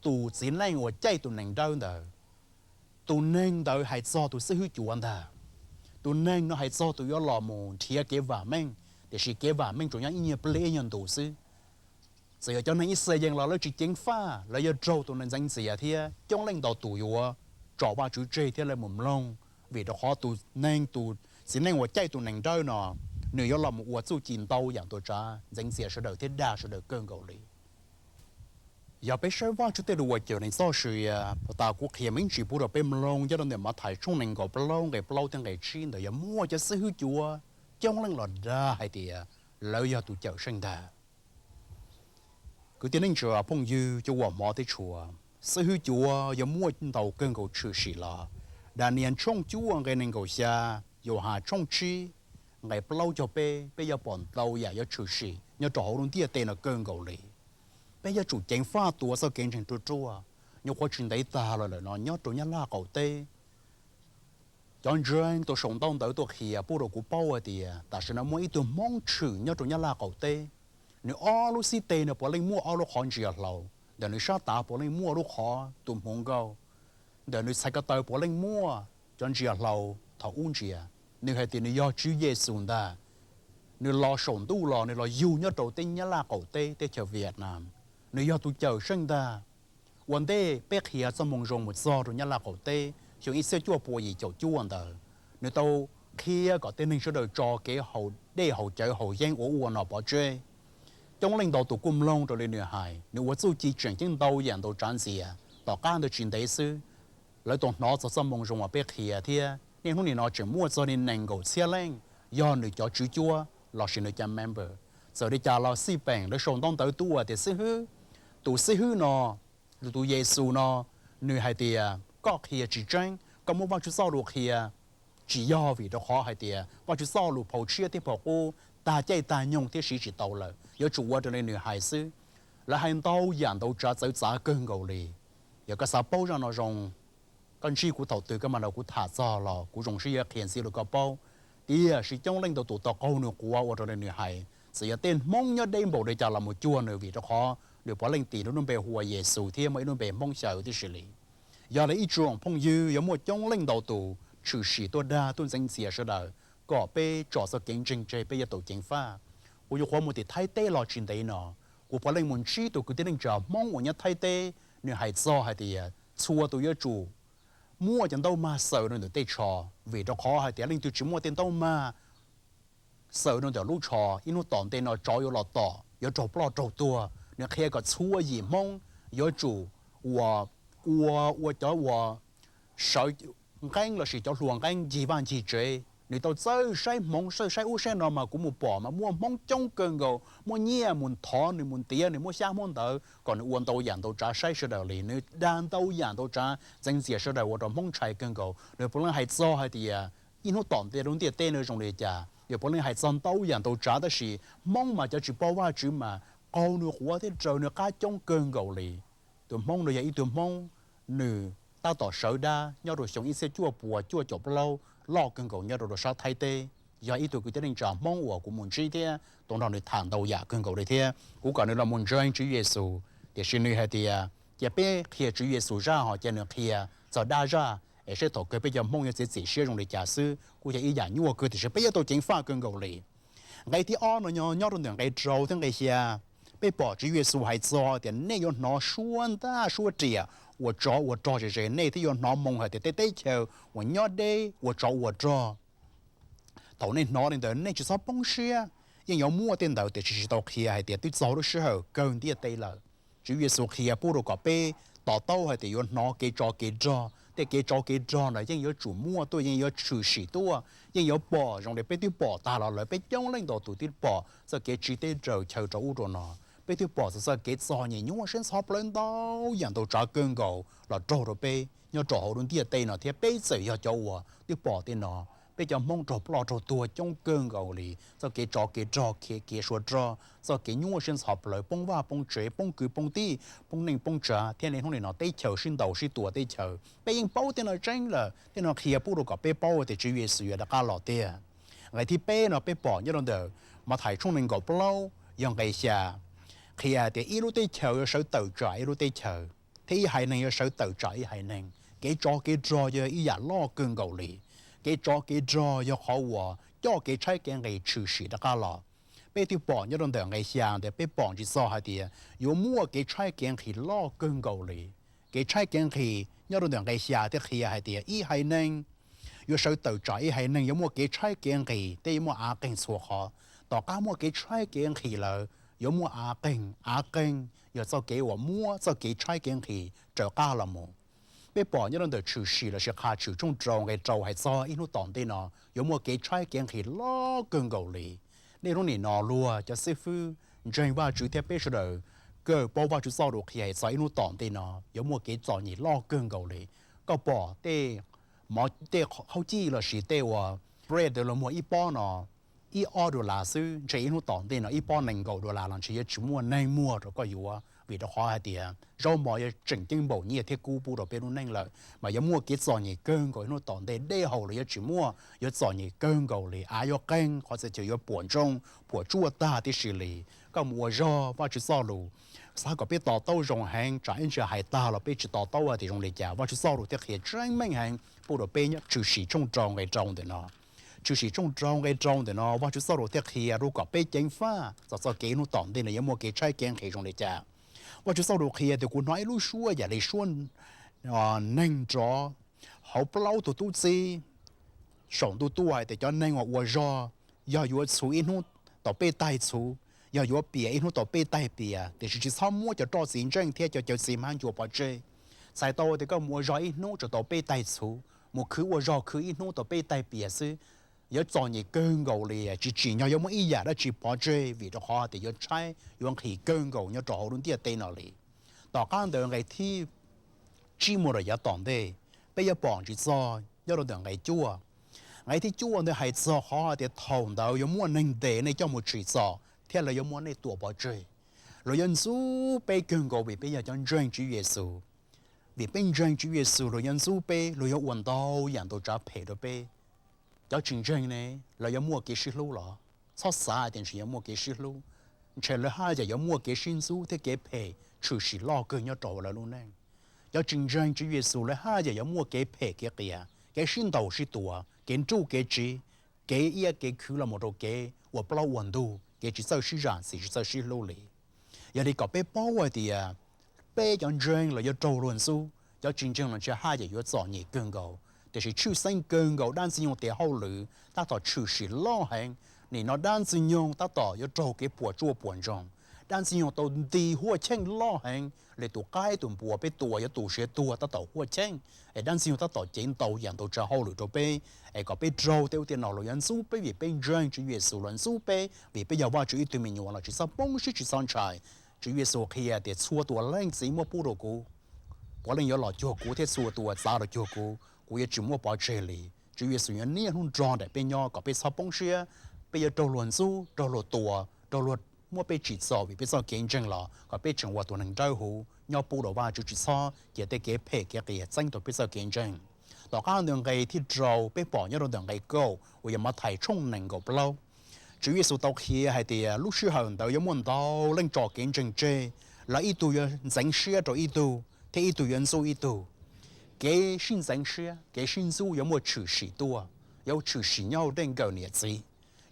tus txiv neej uas caij tus nees dawb ntawd. Tus neeg ntawd hais txog tus xib hwb cuav ntag. Tus neeg no hais txog tus yuav los mus nrhiav kev vam meej, tiam sis kev vam meej tsuas nyob ib nyuag pliag ib nyuag ntus xwb. Txawm yog cov neeg Yixalayees los lawv tsis ceev faj, lawv yuav raug tus neeg ntxeev ntxias thiab coob leej ntau tus yuav tso Vajtswv tseg thiab lawv mus mloog, vim rau qhov tus neeg, tus txiv neej uas caij tus nees dawb no, nws yuav los mus ua txuj ci ntau yam ntau tsav ntxeev ntxias sawv daws thiab dag sawv daws kawg nkaus li. Yog peb saib Vajtswv tej lus uas cawm neeg txoj sia, puag ta kuv qhia me ntsis pub rau peb mloog nyob rau ntawm Mathais tshooj nees nkaum plaub nqe plaub thiab nqe tsib ntawd yog muaj cov xib hwb cuav coob leej los dag hais tias lawv yog tus cawm seej ntag. Kwv tij neej tsa phooj ywg cov uas hmov thiab tshua, xib hwb cuav yuav muaj ntau kawg nkaus tshwm sim los. Daniyees tshooj cuaj nqe nees nkaum xya, Yauhas tshooj tsib nqe plaub caug peb, peb yuav pom ntau yam yuav tshwm sim nyob rau hauv lub ntiaj teb no kawg nkaus li. Peb yuav tsum ceev faj tuav txoj kev ntseeg ruaj ruaj. Nyuam qhuav tsis ntev tag los lawm no nyob rau Nyab Laj qaum teb, cov ntseeg tau sau ntaub ntawv tuaj qhia pub rau kuv paub hais tias tam sim no muaj ib tug Hmoob tshwm nyob rau Nyab Laj qaum teb. Nws ob lub xib teg no puav leej muaj ob lub qhov ntsia hlau, ntawm nws sab tav puav leej muaj lub qhov tus hmuv nkauj, ntawm nws txhais ko taw puav leej muaj cov ntsia hlau thaum ub ntsia. Nws hais tias nws yog Tswv Yexus ntag. Nws los saum ntuj los nws los yug nyob rau teb Nyab Laj qaum teb teb chaws Vietnam. Nws yog tus cawm seej ntag. Ua ntej peb qhia txoj moo zoo mus txog rau Nyab Laj qaum teb xyoo ib txhiab cuaj pua yim caum cuaj ntawd, nws tau qhia kom tej neeg sawv daws tso kev haus dej haus cawv haus yeeb ua ub ua no pov tseg. Coob leej ntau tus kuj mloog raws li nws hais, nws ua txuj ci tseem ceeb ntau yam ntau tsav ntxias. Tom qab ntawd tsis ntev xwb, lawv tau hnov txog txoj moo zoo uas peb qhia thiab niaj hnub nim no tseem muaj txog li nees nkaum txhiab leej yog nws cov tswv cuab lossis nws cov member. Txawm li cas los xij peem lawv sau ntaub ntawv tuaj tias xib hwb, tus xib hwb no, tus Yexus no, nws hais tias koj qhia tsis tseeb, koj muab Vajtswv txoj lus qhia tsis yog, vim rau qhov hais tias Vajtswv txoj lus phau tshiab thiab phau qub tag caij tag nyoog thiab siv tsis tau lawm, yuav tsum ua raws li nws hais xwb. Lawv hais ntau yam ntau tsav txawv txav kawg nkaus li. Yog koj xav paub zaj no zoo, koj ntsib kuv thaum twg koj mam los kuv tham txog los kuv zoo siab yuav qhia ntxiv rau koj paub. Tiam sis coob leej ntau tus tau qaug nws quav ua raws li nws hais. Txawm yog tej Hmoob nyob deb npaum li cas los mus cuag nws, vim rau qhov nws puav leej tis nws lub npe hu ua Yexus thiab muaj ib lub npe Hmoob xyaw tib si li. Yog li ib tsoom phooj ywg, yuav muaj coob leej ntau tus tshwm sim tuaj dag tuaj ntxeev ntxias sawv daws kom peb tso txoj kev ntseeg tseg, peb yuav tau ceev faj. Kuv nyuam qhuav mus tim Thaib teb los tsis ntev no, kuv puav leej mus ntsib tus kwv tij neej tsa Hmoob uas nyob Thaib teb, nws hais txog hais tias txhua tus yuav tsum muaj cov ntaub mag xaws rau ntawm tej tsho, vim rau qhov hais tias leej twg tsis muaj tej ntaub mag xaws rau ntawm lub tsho, ib hnub tom ntej no tsov yuav los tom, yuav raug ploj raug tuag. Nws qhia kom txhua yim Hmoob yuav tsum ua, ua, ua cov uas sawv nqeeb lossis cov hluas nqeeb ncig vaj ncig tsev. Nws tau txawj saib hmoov, txawj saib ub saib no, mas kuv mus pom mas muaj Hmoob coob kawg nkaus, muaj nyiaj mus thov nws, mus ntiav nws, muab xyab muab ntawv kom nws ua ntau yam ntau tsav saib sawv daws li. Nws dag ntau yam ntau tsav txeev txias sawv daws ua rau Hmoob ntshai kawg nkaus. Nws puav leej hais txog hais tias ib hnub tom ntej lub ntiaj teb no zoo li cas, nws puav leej hais txog ntau yam ntau tsav, tab sis Hmoob mas cov tsis paub Vajtswv mas qaug nws quav thiab raws nws qab coob kawg nkaus li. Tus Hmoob no yog ib tug Hmoob, nws tab tom sawv dab nyob rau xyoo ib txhiab cuaj puas cuaj caum plaub loj kawg nkaus nyob rau rau sab Thaib teb. Yog ib tug kwv tij neej tsa Hmoob uas kuv mus ntsib thiab tau nrog nws tham ntau yam kawg nkaus li thiab kuv kom nws los mus ntseeg Tswv Yexus, tiam sis nws hais tias cia peb qhia Tswv Yexus zaj ho cia nws qhia txog dab zaj es seb thaum kawg peb cov Hmoob yuav txiav txim siab zoo li cas xwb. Kuj yog ib yam nyuaj kawg tiam sis peb yuav tau ceev faj kawg nkaus li. Nqe thib ob no nyob rau ntawm nqe rau thiab nqe xya. Peb pom Tswv Yexus hais txog tias nej yuav hnov suab ntaj suab riam uas tsov ua rog ze ze, nej thiaj yuav hnov moo hais tias tej teb chaws uas nyob deb ua tsov ua rog. Thaum nej hnov li ntawd nej tsis txhob poob siab. Yeej yuav muaj tej ntawd tiam sis tsis tau qhia hais tias twb txog lub sij hawm kawg ntiaj teb lawm. Tswv Yexus qhia pub rau kom peb to taub hais tias yuav hnov kev tsov kev rog. Tej kev tsov kev rog ntawd yeej yuav tsum muaj tuaj, yeej yuav tshwm sim tuaj, yeej yuav pom zoo li peb twb pom tag los lawm. Peb coob leej ntau tus twb pom txoj kev tsiv teb raws chaw rau ub rau no. Peb twb pom txog txoj kev txom nyem nyuaj siab ntxhov plawv ntau yam ntau tsav kawg nkaus los raug rau peb nyob rau hauv lub ntiaj teb no thiab peb txawm yog cov uas twb pom tej no. Peb cov Hmoob raug ploj raug tuag coob kawg nkaus li, txoj kev tsov kev rog, kev kev sua rog, txoj kev nyuaj siab ntxhov plawv, poob vaj poob tsev, poob kwv poob tij, poob neej poob tsav thiab niaj hnub nim no teb chaws sib ntaus sib tua teb chaws. Peb yeej paub tej no tseeb lawm, tej no qhia pub rau kom peb paub tias Tswv Yexus yuav rov qab los tiag. Nqe thib peb no peb pom nyob rau ntawm Mathais tshooj nees nkaum plaub yog nqe xya, qhia tias ib lub teb chaws yuav sawv tawm tsam ib lub teb chaws, thiab ib haiv neeg yuav sawv tawm tsam ib haiv neeg. Kev tsov kev rog yog ib yam loj kawg nkaus li. Kev tsov kev rog yog qhov uas coj kev tshaib kev nqhis tshwm sim rov qab los. Peb twb pom nyob rau ntawm nqe xya ntawd peb pom ntsis txog hais tias yuav muaj kev tshaib kev nqhis loj kawg nkaus li. Kev tshaib kev nqhis nyob rau ntawm nqe xya thiaj qhia hais tias ib haiv neeg yuav sawv tawm tsam ib haiv neeg, yuav muaj kev tshaib kev nqhis thiab yuav muaj av qeeg txhua qhov. Tom qab muaj kev tshaib kev nqhis lawm yuav muaj av qeeg. Av qeeg yog txoj kev uas muab txoj kev tshaib kev nqhis raws qab los mus. Peb pom nyob rau ntawm Tshwm Sim lossis Qhia Tshwm tshooj rau nqe rau hais txog ib hnub tom ntej no yuav muaj kev tshaib kev nqhis loj kawg nkaus li. Niaj hnub nim no luag cov xib fwb ntseeg Vajtswv thiab peb sawv daws kawg paub Vajtswv txoj lus qhia hais txog ib hnub tom ntej no yuav muaj kev txom nyem loj kawg nkaus li. Koj pom tej, tej qhaub cij lossis tej uas bread los muag ib pob no ib ob dollar xwb, ntshe ib hnub tom ntej no ib pob nees nkaum dollar los ntshe yuav tsis muaj neeg muag rau koj yuav, vim rau qhov hais tias zaub mov yuav tseem ceeb npaum nyiaj thiab kub pub rau peb lub neej lawm, mas yuav muaj kev txom nyem kawg nkaus ib hnub tom ntej. Dej haus los yuav tsis muaj, yuav txom nyem kawg nkaus li. Av yuav qeeg, qhov txhia chaw yuav puas ntsoog puas tsuaj tag tib si li. Koj mus ua zog Vajtswv txoj lus, xav kom peb to taub zoo heev, tsam ib ntsis hais tag los peb tsis to taub hais tias zoo li cas. Vajtswv txoj lus thiaj qhia tseeb meej heev pub rau peb nyob Tshwm Sim tshooj rau nqe rau ntawm no. Tshwm Sim tshooj rau nqe rau ntawm no Vajtswv txoj lus thiaj qhia rau kom peb ceev faj txog txoj kev hnub tom ntej no yuav muaj kev tshaib kev nqhis zoo li cas. Vajtswv txoj lus qhia tias kuv hnov ib lub suab yam li suab neeg nrov hauv plaub tug tub txib saum ntuj tuaj hais tias cov neeg uas ua zog, yog yuav txhuv ib hnub tau peb taig txhuv, yog yuav pias ib hnub tau peb taig pias, tiam sis tsis txhob muab cov roj txiv ntseej thiab cov cawv txiv hmab ncua pov tseg. Txhais tau tias koj mus ua zog ib hnub tsuas tau peb taig txhuv, mus khwv ua zog khwv ib hnub tau peb taig pias xwb, yuav txom nyem kawg nkaus li, tsis tsim nyog yuav muaj ib yam dab tsi pov tseg, vim rau qhov tias yuav tshaib yuav nqhis kawg nkaus nyob rau hauv lub ntiaj teb no li. Tom qab ntawd nqe thib tsib mus rau yav tom ntej, peb yuav pom ntsis txog nyob rau ntawm nqe cuaj. Nqe thib cuaj ntawd hais txog qhov tias thaum ntawd yuav muaj neeg ntes nej coj mus tsim txom thiab lawv yuav muab nej tua pov tseg. Luag yuav ntxub peb kawg nkaus vim peb yog cov ntseeg Tswv Yexus. Vim peb ntseeg Tswv Yexus luag yuav ntxub peb, luag yuav ua ntau yam ntau tsav phem rau peb. Cov tsis ntseeg ne, lawv yuav muaj kev sib hlub los? Txhob xav tias ntshe yuav muaj kev sib hlub, ntshe lawv haj yam yuav muaj kev sib ntxub thiab kev phem tshwm sim loj kawg nyob rau lawv lub neej. Cov tsis ntseeg Tswv Yexus lawv haj yam yuav muaj kev phem kev qias, kev sib ntaus sib tua, kev nruj kev tsiv, kev iab kev khwv los mus rau kev ua plaub ua ntug, kev tsis txawj sib zam txim tsis txawj sib hlub li. Yog li kom peb paub hais tias peb cov ntseeg los yuav raug luag ntxub, cov tsis ntseeg los ntshe haj yam yuav txom nyem kawg nkaus. Tiam sis tshwj xeeb kawg nkaus dab ntxwg nyoog tiav hauj lwm tab tom tshwm sim loj heev. Nim no dab ntxwg nyoog tab tom yuav raug kev puas tsuaj puas ntsoog. Dab ntxwg nyoog tau nti huaj cheej loj heev li tus qaib tus npua peb tua yuav tu siav tuag tab tom huaj cheej, es dab ntxwg nyoog tab tom cev ntau yam ntau tsav hauj lwm rau peb, es kom peb raug tej ub tej no los yuav ntxub peb vim peb ntseeg Tswv Yexus, los ntxub peb vim peb yog Vajtswv ib tug me nyuam los tsis txhob poob siab tsis txhob ntshai. Tswv Yexus qhia tias txhua tus leej txiv muab pub rau kuv, puav leej yuav los cuag kuv thiab txhua tus uas txav los cuag kuv, kuv yuav tsis muab pov tseg li. Tswv Yexus yuav niaj hnub nrog nraim peb nyob kom peb txhob poob siab, peb yuav raug luag ntxub, raug luag tua, raug luag muab peb tsim txom vim peb txoj kev ntseeg los kom peb tseem ua tus neeg dawb huv nyob pub rau Vajtswv, tsis txhob cia tej kev phem kev qias txeeb rau peb txoj kev ntseeg. Tom qab ntawd nqe thib rau peb pom nyob rau ntawm nqe kaum uas yog Mathais tshooj nees nkaum plaub. Tswv Yexus tau qhia hais tias lub sij hawm ntawd yuav muaj ntau leej tso kev ntseeg tseg, lawv ib tug yuav ntxeev siab rau ib tug thiab ib tug yuav ntxub ib tug. Kev sib ntxeev siab, kev sib ntxub yuav muaj tshwm sim tuaj, yuav tshwm sim nyob hauv tej nkawm niam txiv,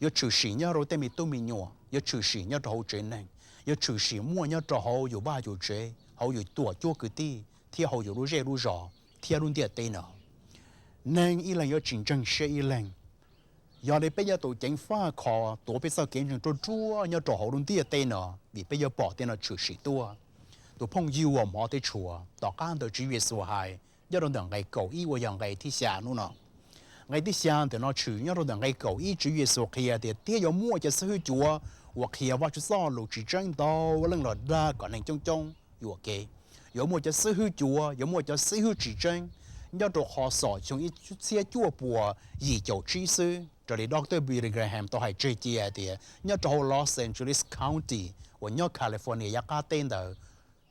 yuav tshwm sim nyob rau tej me tub me nyuam, yuav tshwm sim nyob rau hauv tsev neeg, yuav tshwm sim muaj nyob rau hauv yus vaj yus tsev, hauv yus tuam cuab kwv tij thiab hauv yus lub zej lub zos thiab lub ntiaj teb no. Neeg ib leeg yuav tsis ntseeg siab ib leeg. Yog li peb yuav tsum ceev faj kho tuav peb txoj kev ntseeg ruaj ruaj nyob rau hauv lub ntiaj teb no, vim peb yuav pom tej no tshwm sim tuaj. Tus phooj ywg uas hmov thiab tshua, tom qab ntawd Tswv Yexus hais nyob rau ntawm nqe kaum ib uas yog nqe thib xya hnub no. Nqe thib xya ntawm no tshwm nyob rau ntawm nqe kaum ib, Tswv Yexus qhia tias thiab yuav muaj cov xib hwb cuav uas qhia Vajtswv txoj lus tsis tseeb ntau leej los dag kom neeg coob coob yuam kev. Yuav muaj cov xib hwb cuav, yuav muaj cov xib hwb tsis tseeb. Nyob rau qhov xom xyoo ib txhiab cuaj puas yim caum tsib xwb, raws li Doctor Billy Graham tau hais tseg cia tias nyob rau hauv Los Angeles County uas nyob California yav qab teb ntawd,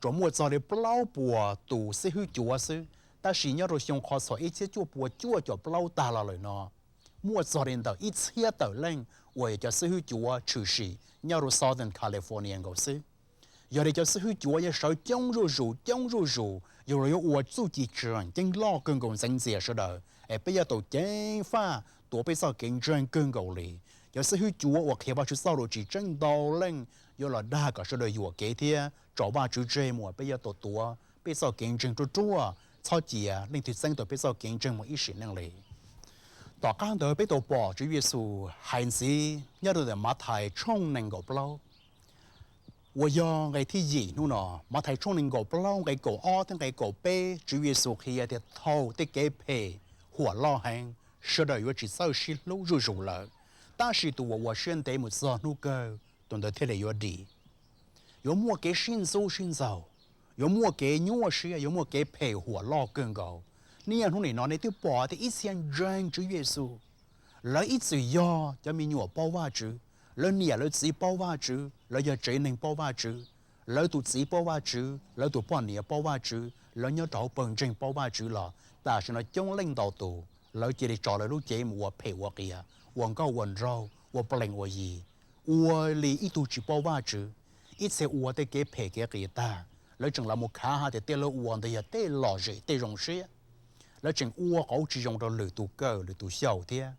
tsuas muaj txog li plaub puas tus xib hwb cuav xwb. Tab sis nyob rau xyoo qhov txhom ib txhiab cuaj puas cuaj caum plaub tag los lawm no, muaj txog li ntawm ib txhiab tawm leej uas yog cov xib hwb cuav tshwm sim nyob rau Southern California nkaus xwb. Yog li cov xib hwb cuav yuav sawv coob zuj zus coob zuj zus, yog los yuav ua txuj ci tseem ceeb loj kawg nkaus ntxeev ntxias sawv daws, es peb yuav tau ceev faj tuav peb txoj kev ntseeg kawg nkaus li. Cov xib hwb cuav uas qhia Vajtswv txoj lus tsis tseeb ntau leej yuav los dag kom sawv daws yuam kev thiab tso Vajtswv tseg mus, peb yuav tau tuav peb txoj kev ntseeg ruaj ruaj, txhob cia leej twg txeeb tau peb txoj kev ntseeg mus ib sim neej li. Tom qab ntawd peb tau pom Tswv Yexus hais ntxiv nyob rau ntawm Mathais tshooj nees nkaum plaub uas yog nqe thib yim hnub no. Mathais tshooj nees nkaum plaub nqe kaum ob thiab nqe kaum peb, Tswv Yexus qhia tias thaum tej kev phem huam loj heev, sawv daws yuav tsis txawj sib hlub zuj zus lawm, tab sis tus uas ua siab ntev mus txog hnub kawg, tus ntawd thiaj li yuav dim. Yuav muaj kev sib ntxub sib ntxaug, yuav muaj kev nyuaj siab, yuav muaj kev phem huam loj kawg nkaus. Niaj hnub nim no nej twb pom tias ib txhia ntseeg Tswv Yexus, lawv ib txwm yog cov me nyuam paub Vajtswv, lawv niam lawv txiv paub Vajtswv, lawv yog tsev neeg paub Vajtswv, lawv tus txiv paub Vajtswv, lawv tus poj niam paub Vajtswv, lawv nyob rau hauv pawg ntseeg paub Vajtswv los tam sim no coob leej ntau tus lawv cia li tso lawv lub cev mus ua phem ua qias, ua nkauj ua nraug, ua plees ua yi, ua li ib tug tsis paub Vajtswv. Ib txhia ua tej kev phem kev qias tag, lawv tseem los mus khav hais tias tej lawv ua ntawd yog tej lom zem tej zoo siab. Lawv tseem ua qauv tsis zoo rau lwm tus kawm lwm tus xyaum thiab.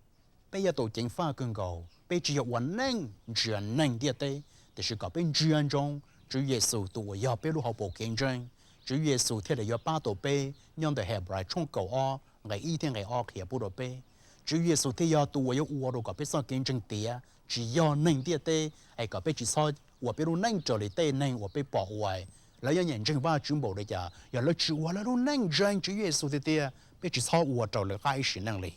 Peb yuav tau ceev faj kawg nkaus, peb tsis yog ua neej ntsia neeg ntiaj teb, tiam sis kom peb ntsia ntsoov Tswv Yexus tus uas yog peb lub hauv paus kev ntseeg, Tswv Yexus thiaj li yuav pab tau peb. Nyob ntawm Henplais tshooj kaum ob nqe ib thiab nqe ob qhia pub rau peb, Tswv Yexus thiaj yog tus uas yuav ua rau kom peb txoj kev ntseeg tiav, tsis yog neeg ntiaj teb, es kom peb tsis txhob ua peb lub neej raws li tej neeg uas peb pom ua. Lawv yuav nyiam ntseeg Vajtswv npaum li cas, yog lawv tsis ua lawv lub neej ntseeg Tswv Yexus tiag tiag, peb tsis txhob ua raws lawv qab ib sim neej li.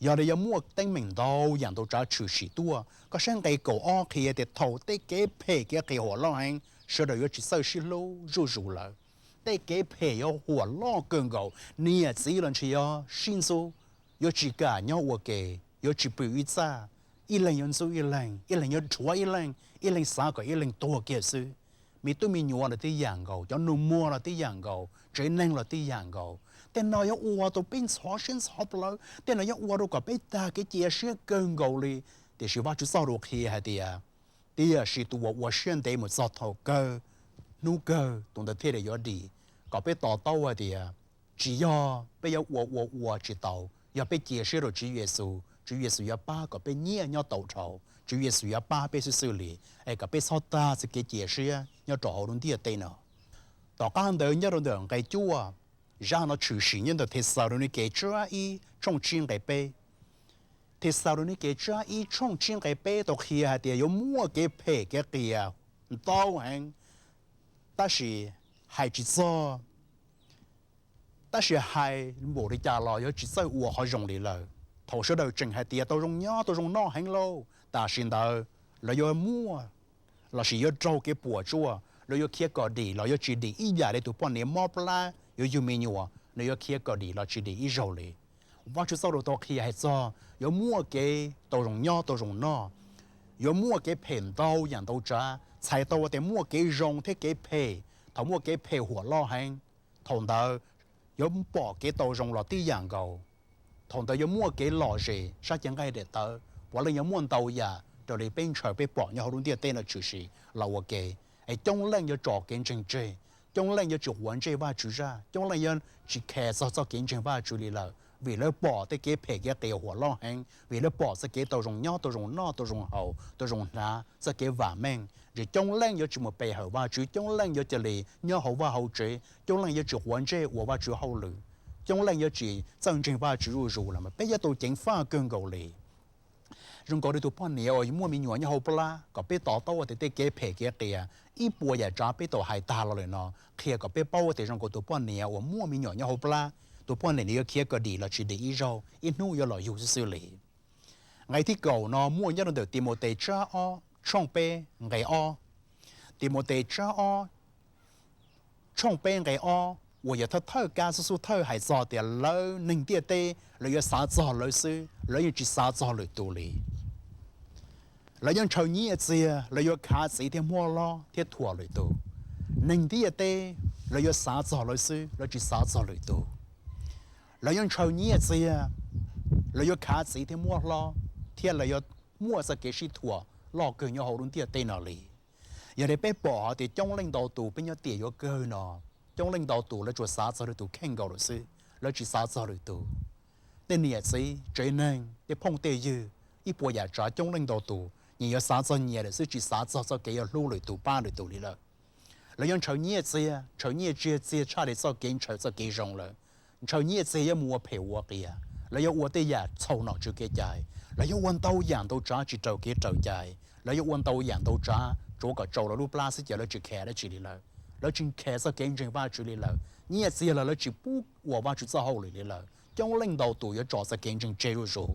Yog li yuav muaj teeb meem ntau yam ntau tsav tshwm sim tuaj. Koj saib nqe kaum ob qhia tias thaum tej kev phem kev qias huam loj heev, sawv daws yuav tsis txawj sib hlub zuj zus lawm. Tej kev phem yuav huam loj kawg nkaus, niam txiv los ntshe yuav sib ntxub, yuav tsis kam nyob ua ke, yuav tsis pw ib txaj, ib leeg yuav ntxub ib leeg, ib leeg yuav rhuav ib leeg, ib leeg xav kom ib leeg tuag kiag xwb. Me tub me nyuam los tib yam nkaus, cov nus muag los tib yam nkaus, tsev neeg los tib yam nkaus. Tej no yuav ua tau peb ntxhov siab ntxhov plawv, tej no yuav ua rau kom peb tag kev cia siab kawg nkaus li. Tiam sis Vajtswv txoj lus qhia hais tias, tiam sis tus uas ua siab ntev mus txog thaum kawg, hnub kawg tus ntawd thiaj li yuav dim. Kom peb to taub hais tias, tsis yog peb yuav ua ua ua tsis tau, yog peb cia siab rau Tswv Yexus, Tswv Yexus yuav pab kom peb nyiaj nyob tau dhau, Tswv Yexus yuav pab peb xwb xwb li, es kom peb txhob tag txoj kev cia siab nyob rau hauv lub ntiaj teb no. Tom qab ntawd nyob rau ntawm nqe cuaj, zaj no tshwm sim nyob ntawm Thexalaunikes tsab ib tshooj tsib nqe peb. Thexalaunikes tsab ib tshooj tsib nqe peb tau qhia hais tias yuav muaj kev phem kev qias ntau heev, tab sis hais tsis txog, tab sis hais npaum li cas los yuav tsis txawj ua qhov zoo li lawm. Thaum sawv daws tseem hais tias tau zoo nyob tau zoo noj heev lauj, tam sim ntawd lawv yuav muaj lossis yuav raug kev puas tsuaj, lawv yuav khiav kom dim los yuav tsis dim ib yam li tus poj niam mob plab yuav yug me nyuam, nws yuav khiav kom dim los tsis dim ib zaug li. Vajtswv txoj lus tau qhia hais txog yuav muaj kev tau zoo nyob tau zoo noj, yuav muaj kev phem ntau yam ntau tsav, txhais tau tias muaj kev zoo thiab kev phem. Thaum muaj kev phem huam loj heev, thaum ntawd yuav pom kev tau zoo los tib yam nkaus. Thaum ntawd yuav muaj kev lom zem sab cev nqaij daim tawv, puav leej yuav muaj ntau yam raws li peb ntshaw peb pom nyob hauv lub ntiaj teb no tshwm sim los ua ke. Es coob leej yuav tso kev ntseeg tseg, coob leej yuav tsis quav ntsej Vajtswv zaj, coob leej yuav tsis khes txog txoj kev ntseeg Vajtswv li lawm, vim lawv pom tej kev phem kev qias huam loj heev, vim lawv pom txoj kev tau zoo nyob tau zoo noj tau zoo haus tau zoo hnav txoj kev vam meej. Ces coob leej yuav tsis mus pe hawm Vajtswv, coob leej yuav cia li nyob hauv vaj hauv tsev, coob leej yuav tsis quav ntsej ua Vajtswv hauj lwm, coob leej yuav tsis txawj ntseeg Vajtswv zuj zus lawm mas peb yuav tau ceev faj kawg nkaus li. Zoo nkaus li tus poj niam uas muaj me nyuam nyob hauv plab, kom peb to taub tias tej kev phem kev qias ib puas yam tsav peb tau hais tag los lawm no qhia kom peb paub tias zoo nkaus tus poj niam uas muaj me nyuam nyob hauv plab, tus poj niam nws yuav khiav kom dim los tsis dim ib zaug, ib hnub yuav los yug xwb xwb li. Nqe thib kaum no muaj nyob rau ntawm Timautes tsab ob tshooj peb nqe ob. Timautes tsab ob tshooj peb nqe ob uas yog thawj thawj kab xub xub thawj hais txog tias lawv neeg ntiaj teb lawv yuav xav txog lawv xwb, lawv yeej tsis xav txog lwm tus li. Lawv yuav ntshaw nyiaj txiag, lawv yuav khav txiv thiab muab hlob thiab thuam lwm tus. Neeg ntiaj teb lawv yuav xav txog lawv xwb, lawv tsis xav txog lwm tus. Lawv yuav ntshaw nyiaj txiag, lawv yuav khav txiv thiab muab hlob, thiab lawv yuav muaj txoj kev sib thuam loj kawg nyob hauv lub ntiaj teb no li. Yog li peb pom hais tias coob leej ntau tus peb nyob tiam yuav kawg no, coob leej ntau tus lawv tsuas xav txog lwm tus kheej nkaus lawm xwb, lawv tsis xav txog lwm tus. Tej niam txiv tsev neeg tej phooj tej ywg ib puas yam tsav coob leej ntau tus nyias yuav xav txog nyias lawm xwb, tsis xav txog txoj kev yuav hlub lwm tus pab lwm tus li lawm. Lawv yuav ntshaw nyiaj txiag, ntshaw nyiaj txiag tshaj li txoj kev ntshaw txoj kev zoo lawm. Ntshaw nyiaj txiag yuav mus ua phem ua qias, lawv yuav ua tej yam txhaum nom tswv kev cai, lawv yuav ua ntau yam ntau tsav tsis raws kev raws cai, lawv yuav ua ntau yam ntau tsav tsuav kom tsau lawv lub plab xwb ces lawv tsis kheev dab tsi li lawm. Lawv tsis kheev txoj kev ntseeg Vajtswv li lawm, nyiaj txiag los lawv tsis pub ua Vajtswv txoj hauj lwm li lawm. Coob leej ntau tus yuav tso txoj kev ntseeg tseg zuj zus,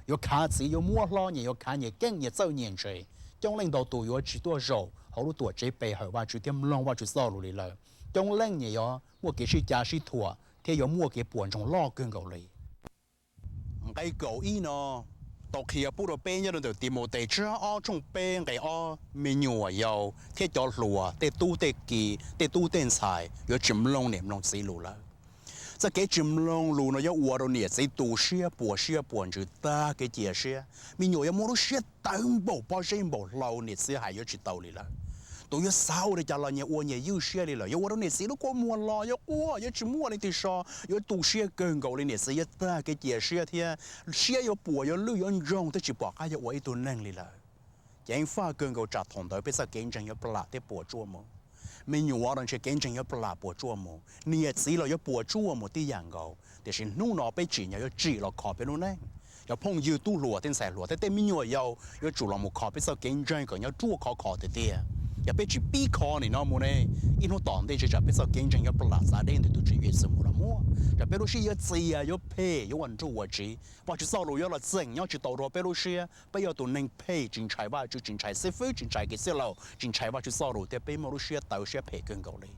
yuav khav txiv yuav muab hlob, nyias yuav khav nyias keeb nyias txawj nyias ntse. Coob leej ntau tus yuav tsis tuaj zaum hauv lub tuam tsev pe hawm Vajtswv thiab mloog Vajtswv txoj lus li lawm. Coob leej nyias yuav muaj kev sib cav sib thuam thiab yuav muaj kev puas ntsoog loj kawg nkaus li. Nqe kaum ib no tau qhia pub rau peb nyob rau ntawm Timautes tsab ob tshooj peb nqe ob, me nyuam yaus thiab cov hluas, tej tub tej ki, tej tub tej ntxhais yuav tsis mloog niam mloog txiv lus lawm. Txoj kev tsis mloog lus no yuav ua rau niam txiv tu siab puas siab puas ntsws tag kev cia siab. Me nyuam yuav muaj lub siab tawv npaum pob zeb npaum hlau, niam txiv hais yuav tsis tau li lawm. Tus yuav xav ua li cas los nyias ua nyias ywj siab li lawm, yuav ua rau niam txiv lub kua muag los yuav quaj, yuav tsis muaj leej twg so, yuav tu siab kawg nkaus li, niam txiv yuav tag kev cia siab thiab siab yuav puas yuav lwj yuav ntsoog thiab tsis pom qab yuav ua ib tug neeg li lawm. Ceev faj kawg nkaus tsam thaum ntawd peb txoj kev ntseeg yuav plam thiab puas tsuaj mus. Me nyuam los ntshe kev ntseeg yuav plam puas tsuaj mus, niam txiv los yuav puas tsuaj mus tib yam nkaus. Tiam sis hnub no peb tsim nyog yuav tsim los kho peb lub neej. Yog phooj ywg tub hluas tej ntxhais hluas thiab tej me nyuam yaus yuav tsum los mus kho peb txoj kev ntseeg kom nyob ruaj khov kho tiag tiag. Yog peb tsis pib kho nim no mus ne, ib hnub tom ntej ntshe tsam peb txoj kev ntseeg yuav plam txav deb ntawm tus Tswv Yexus mus los muaj, tsam peb lub siab yuav txias yuav phem yuav ua nruj ua tsiv. Vajtswv txoj lus yuav los txeem nyob tsis tau rau peb lub siab, peb yog tus neeg phem tsis ntshai Vajtswv, tsis ntshai xib fwb, tsis ntshai kev txwj laus, tsis ntshai Vajtswv txoj lus thiab peb muaj lub siab tawv siab phem kawg nkaus li.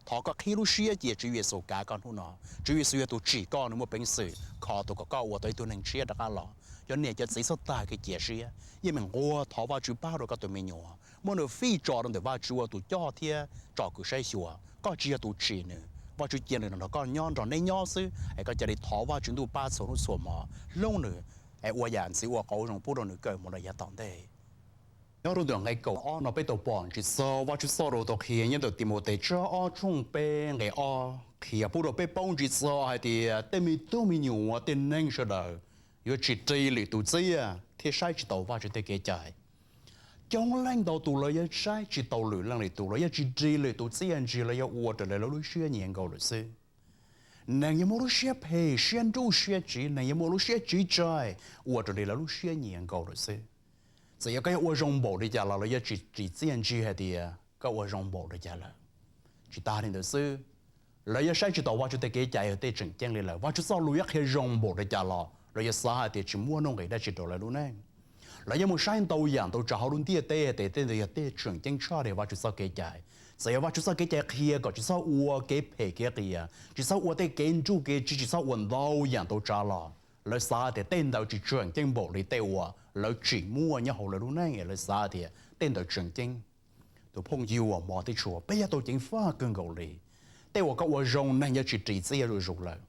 Thov koj qhib lub siab cia Tswv Yexus kav koj hnub no. Tswv Yexus yog tus tsim koj, nws muaj peev xwm kho tus kom koj ua tau ib tug neeg tshiab rov qab los. Cov niam cov txiv txhob tag kev cia siab, yeej meem nquag thov Vajtswv pab rau koj tus me nyuam, muab nws fij tso rau ntawm Vajtswv ua tus coj thiab tsom kwm saib xyuas. Koj tsis yog tus tsim nws, Vajtswv cia nws nrog koj nyob nrog neb nyob xwb es koj cia li thov Vajtswv ntuj pab txhua hnub txhua hmo, hlub nws es ua yam ntxwv ua qauv zoo pub rau nws kawg mus rau yav tom ntej. Nyob rau ntawm nqe kaum ob no peb tau pom ntsis txog Vajtswv txoj lus tau qhia nyob ntawm Timautes tsab ob tshooj peb nqe ob qhia pub rau peb paub ntsis txog hais tias tej me tub me nyuam tej neeg sawv daws yuav tsis ris lwm tus txiaj thiab saib tsis taus Vajtswv tej kev cai. Coob leej ntau tus lawv yuav saib tsis taus lwm leej lwm tus, lawv yuav tsis ris lwm tus txiaj ntsig, lawv yuav ua raws li lawv lub siab nyiam nkaus lawm xwb. Neeg yuav muaj lub siab phem, siab nruj siab tsiv, neeg yuav muaj lub siab tsiv tsaig, ua raws li lawv lub siab nyiam nkaus lawm xwb. Txawm yog koj yuav ua zoo npaum li cas los lawv yuav tsis ris txiaj ntsig hais tias koj ua zoo npaum li cas lawm. Tsis tas li ntawd xwb, lawv yuav saib tsis taus Vajtswv tej kev cai yog tej tseem ceeb li lawm. Vajtswv txoj lus yuav qhia zoo npaum li cas los lawv yuav xav hais tias tsis muaj nuj nqis dab tsi rau lawv lub neej. Lawv yuav mus saib ntau yam ntau tsav hauv lub ntiaj teb tias tej ntawd yog tej tseem ceeb tshaj li Vajtswv txoj kev cai. Txawm yog Vajtswv txoj kev cai qhia kom tsis txhob ua kev phem kev qias, tsis txhob ua tej kev nruj kev tsiv, tsis txhob ua ntau yam ntau tsav los lawv xav tias tej ntawd tsis tseem ceeb npaum li tej uas lawv tsim muaj nyob hauv lawv lub neej, lawv xav tias tej ntawd tseem ceeb. Tus phooj ywg uas hmov thiab tshua, peb yuav tau ceev faj kawg nkaus li. Tej uas koj ua zoo neeg yuav tsis ris txiaj zuj zus lawm.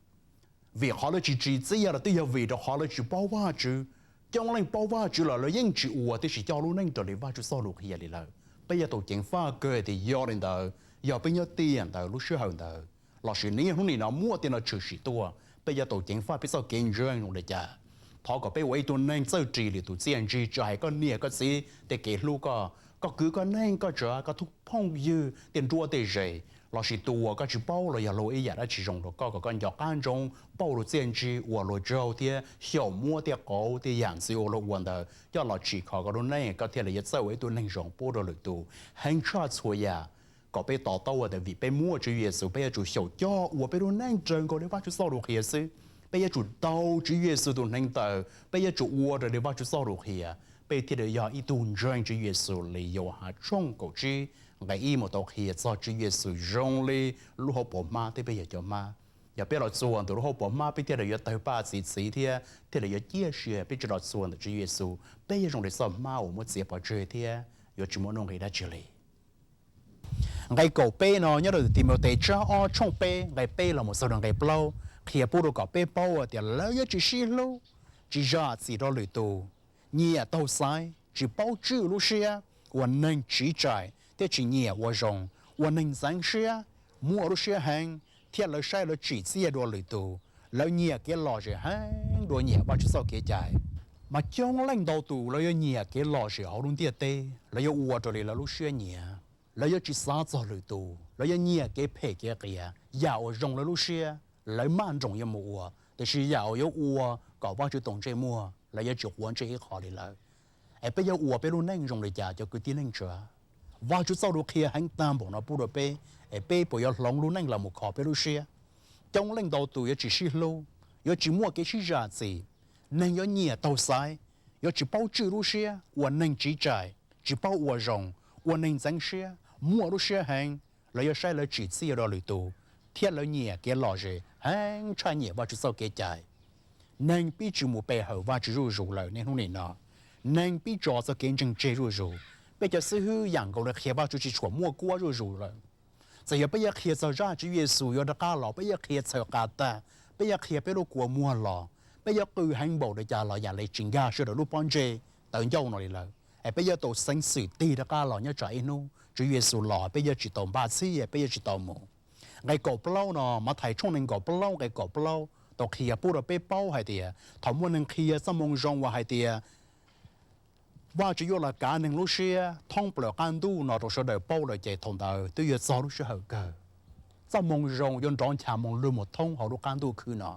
Vim qhov lawv tsis ris txiaj los twb yog vim rau qhov lawv tsis paub Vajtswv. Coob leej paub Vajtswv los lawv yeej tsis ua thiab tsis coj lub neej raws li Vajtswv txoj lus qhia li lawm. Peb yuav tau ceev faj kawg tias yog li ntawd, yog peb nyob tiam ntawd lub sij hawm ntawd lossis niaj hnub nim no muaj tiam no tshwm sim tuaj, peb yuav tau ceev faj peb txoj kev ntseeg zoo li cas. Thov kom peb ua ib tug neeg txawj ris lwm tus txiaj ntsig, tsis hais koj niam koj txiv tej kev hlub koj, koj kwv koj neej koj tsav, koj tus phooj ywg tej nruab tej ze, lossis tus uas koj tsis paub los yog luag ib yam dab tsi zoo rau koj, kom koj nco qab ntsoov pauj luag txiaj ntsig, ua luag tsaug thiab xyaum muab tej qauv tej yam ntxwv uas luag ua ntawd coj los tsim kho koj lub neej, koj thiaj li yuav txawj ua ib tug neeg zoo pub rau lwm tus. Heev tshaj txhua yam, kom peb to taub tias vim peb muaj Tswv Yexus, peb yuav tsum xyaum coj ua peb lub neej raws nkaus li Vajtswv txoj lus qhia xwb. Peb yuav tsum tau Tswv Yexus tus hneev taw, peb yuav tsum ua raws li Vajtswv txoj lus qhia, peb thiaj li yog ib tug ntseeg Tswv Yexus li Yauhas tshooj kaum tsib nqe ib mus tau qhia txog Tswv Yexus zoo li lub hauv paus hmab thiab peb yog cov hmab. Yog peb los txuas ntawm lub hauv paus hmab, peb thiaj li yuav tawg paj txi txiv thiab thiaj li yuav ciaj sia. Peb tsis los txuas ntawm Tswv Yexus, peb yuav zoo li txoj hmab uas muab txiav pov tseg thiab yuav tsis muaj nuj nqis dab tsi li. Nqe kaum peb no nyob rau Timautes tsab ob tshooj peb nqe peb los mus txog rau nqe plaub qhia pub rau kom peb paub tias lawv yuav tsis sib hlub, tsis zam txim rau lwm tus, nyiam taug xaiv, tsis paub tswj lub siab, ua neeg tsiv tsaim thiab tsis nyiam ua zoo, ua neeg ntxeev siab, muaj lub siab heev, thiab lawv saib lawv tsim txiaj dua lwm tus. Lawv nyiam kev lom zem heev dua nyiam Vajtswv txoj kev cai. Mas coob leej ntau tus lawv yuav nyiam kev lom zem hauv lub ntiaj teb, lawv yuav ua raws li lawv lub siab nyiam. Lawv yuav tsis xav txog lwm tus, lawv yuav nyiam kev phem kev qias. Yam uas zoo lawv lub siab lawv maj nroos yuav mus ua, tiam sis yam uas yuav ua kom Vajtswv tau ntsej muag lawv yuav tsis quav ntsej ib qho li lawm. Es peb yuav ua peb lub neej zoo li cas cov kwv tij neej tsa? Vajtswv txoj lus qhia heev tag npaum no pub rau peb, es peb puas yuav hloov lub neej los mus kho peb lub siab? Coob leej ntau tus yuav tsis sib hlub, yuav tsis muaj kev sib zam txim, neeg yuav nyiam taug xaiv, yuav tsis paub tswj lub siab, ua neeg tsiv tsaim, tsis paub ua zoo, ua neeg ntxeev siab, muaj lub siab heev. Lawv yuav saib lawv tsim txiaj rau lwm tus, thiab lawv nyiam kev lom zem heev tshaj nyiam Vajtswv txoj kev cai. Neeg pib tsis mus pe hawm Vajtswv zuj zus lawm niaj hnub nim no. Neeg pib tso txoj kev ntseeg tseg zuj zus. Peb cov xib hwb yam nkaus li qhia Vajtswv tsis tshua muaj kuab zuj zus lawm. Txawm yog peb yuav qhia txog zaj Tswv Yexus yuav rov qab los, peb yuav qhia txhaws qa tag, peb yuav qhia peb lub kua muag los, peb yuav qw heev npaum li cas los yam li tsis nkag sawv daws lub pob ntseg tawv ncauj no li lawm. Es peb yuav tau xeev xwm tig rov qab los nyob tsam ib hnub Tswv Yexus los peb yuav tsis tau npaj txhib, peb yuav tsis tau mus. Nqe kaum plaub no, Mathais tshooj nees nkaum plaub nqe kaum plaub tau qhia pub rau peb paub hais tias thaum muaj neeg qhia txoj moo zoo uas hais tias Vajtswv yuav los kav neeg lub siab thoob plaws qab ntuj no rau sawv daws paub lawm ces thaum ntawd twb yuav txog lub sij hawm kawg. Txoj moo zoo yuav nrov ncha moo lug mus thoob hauv lub qab ntuj khwb no.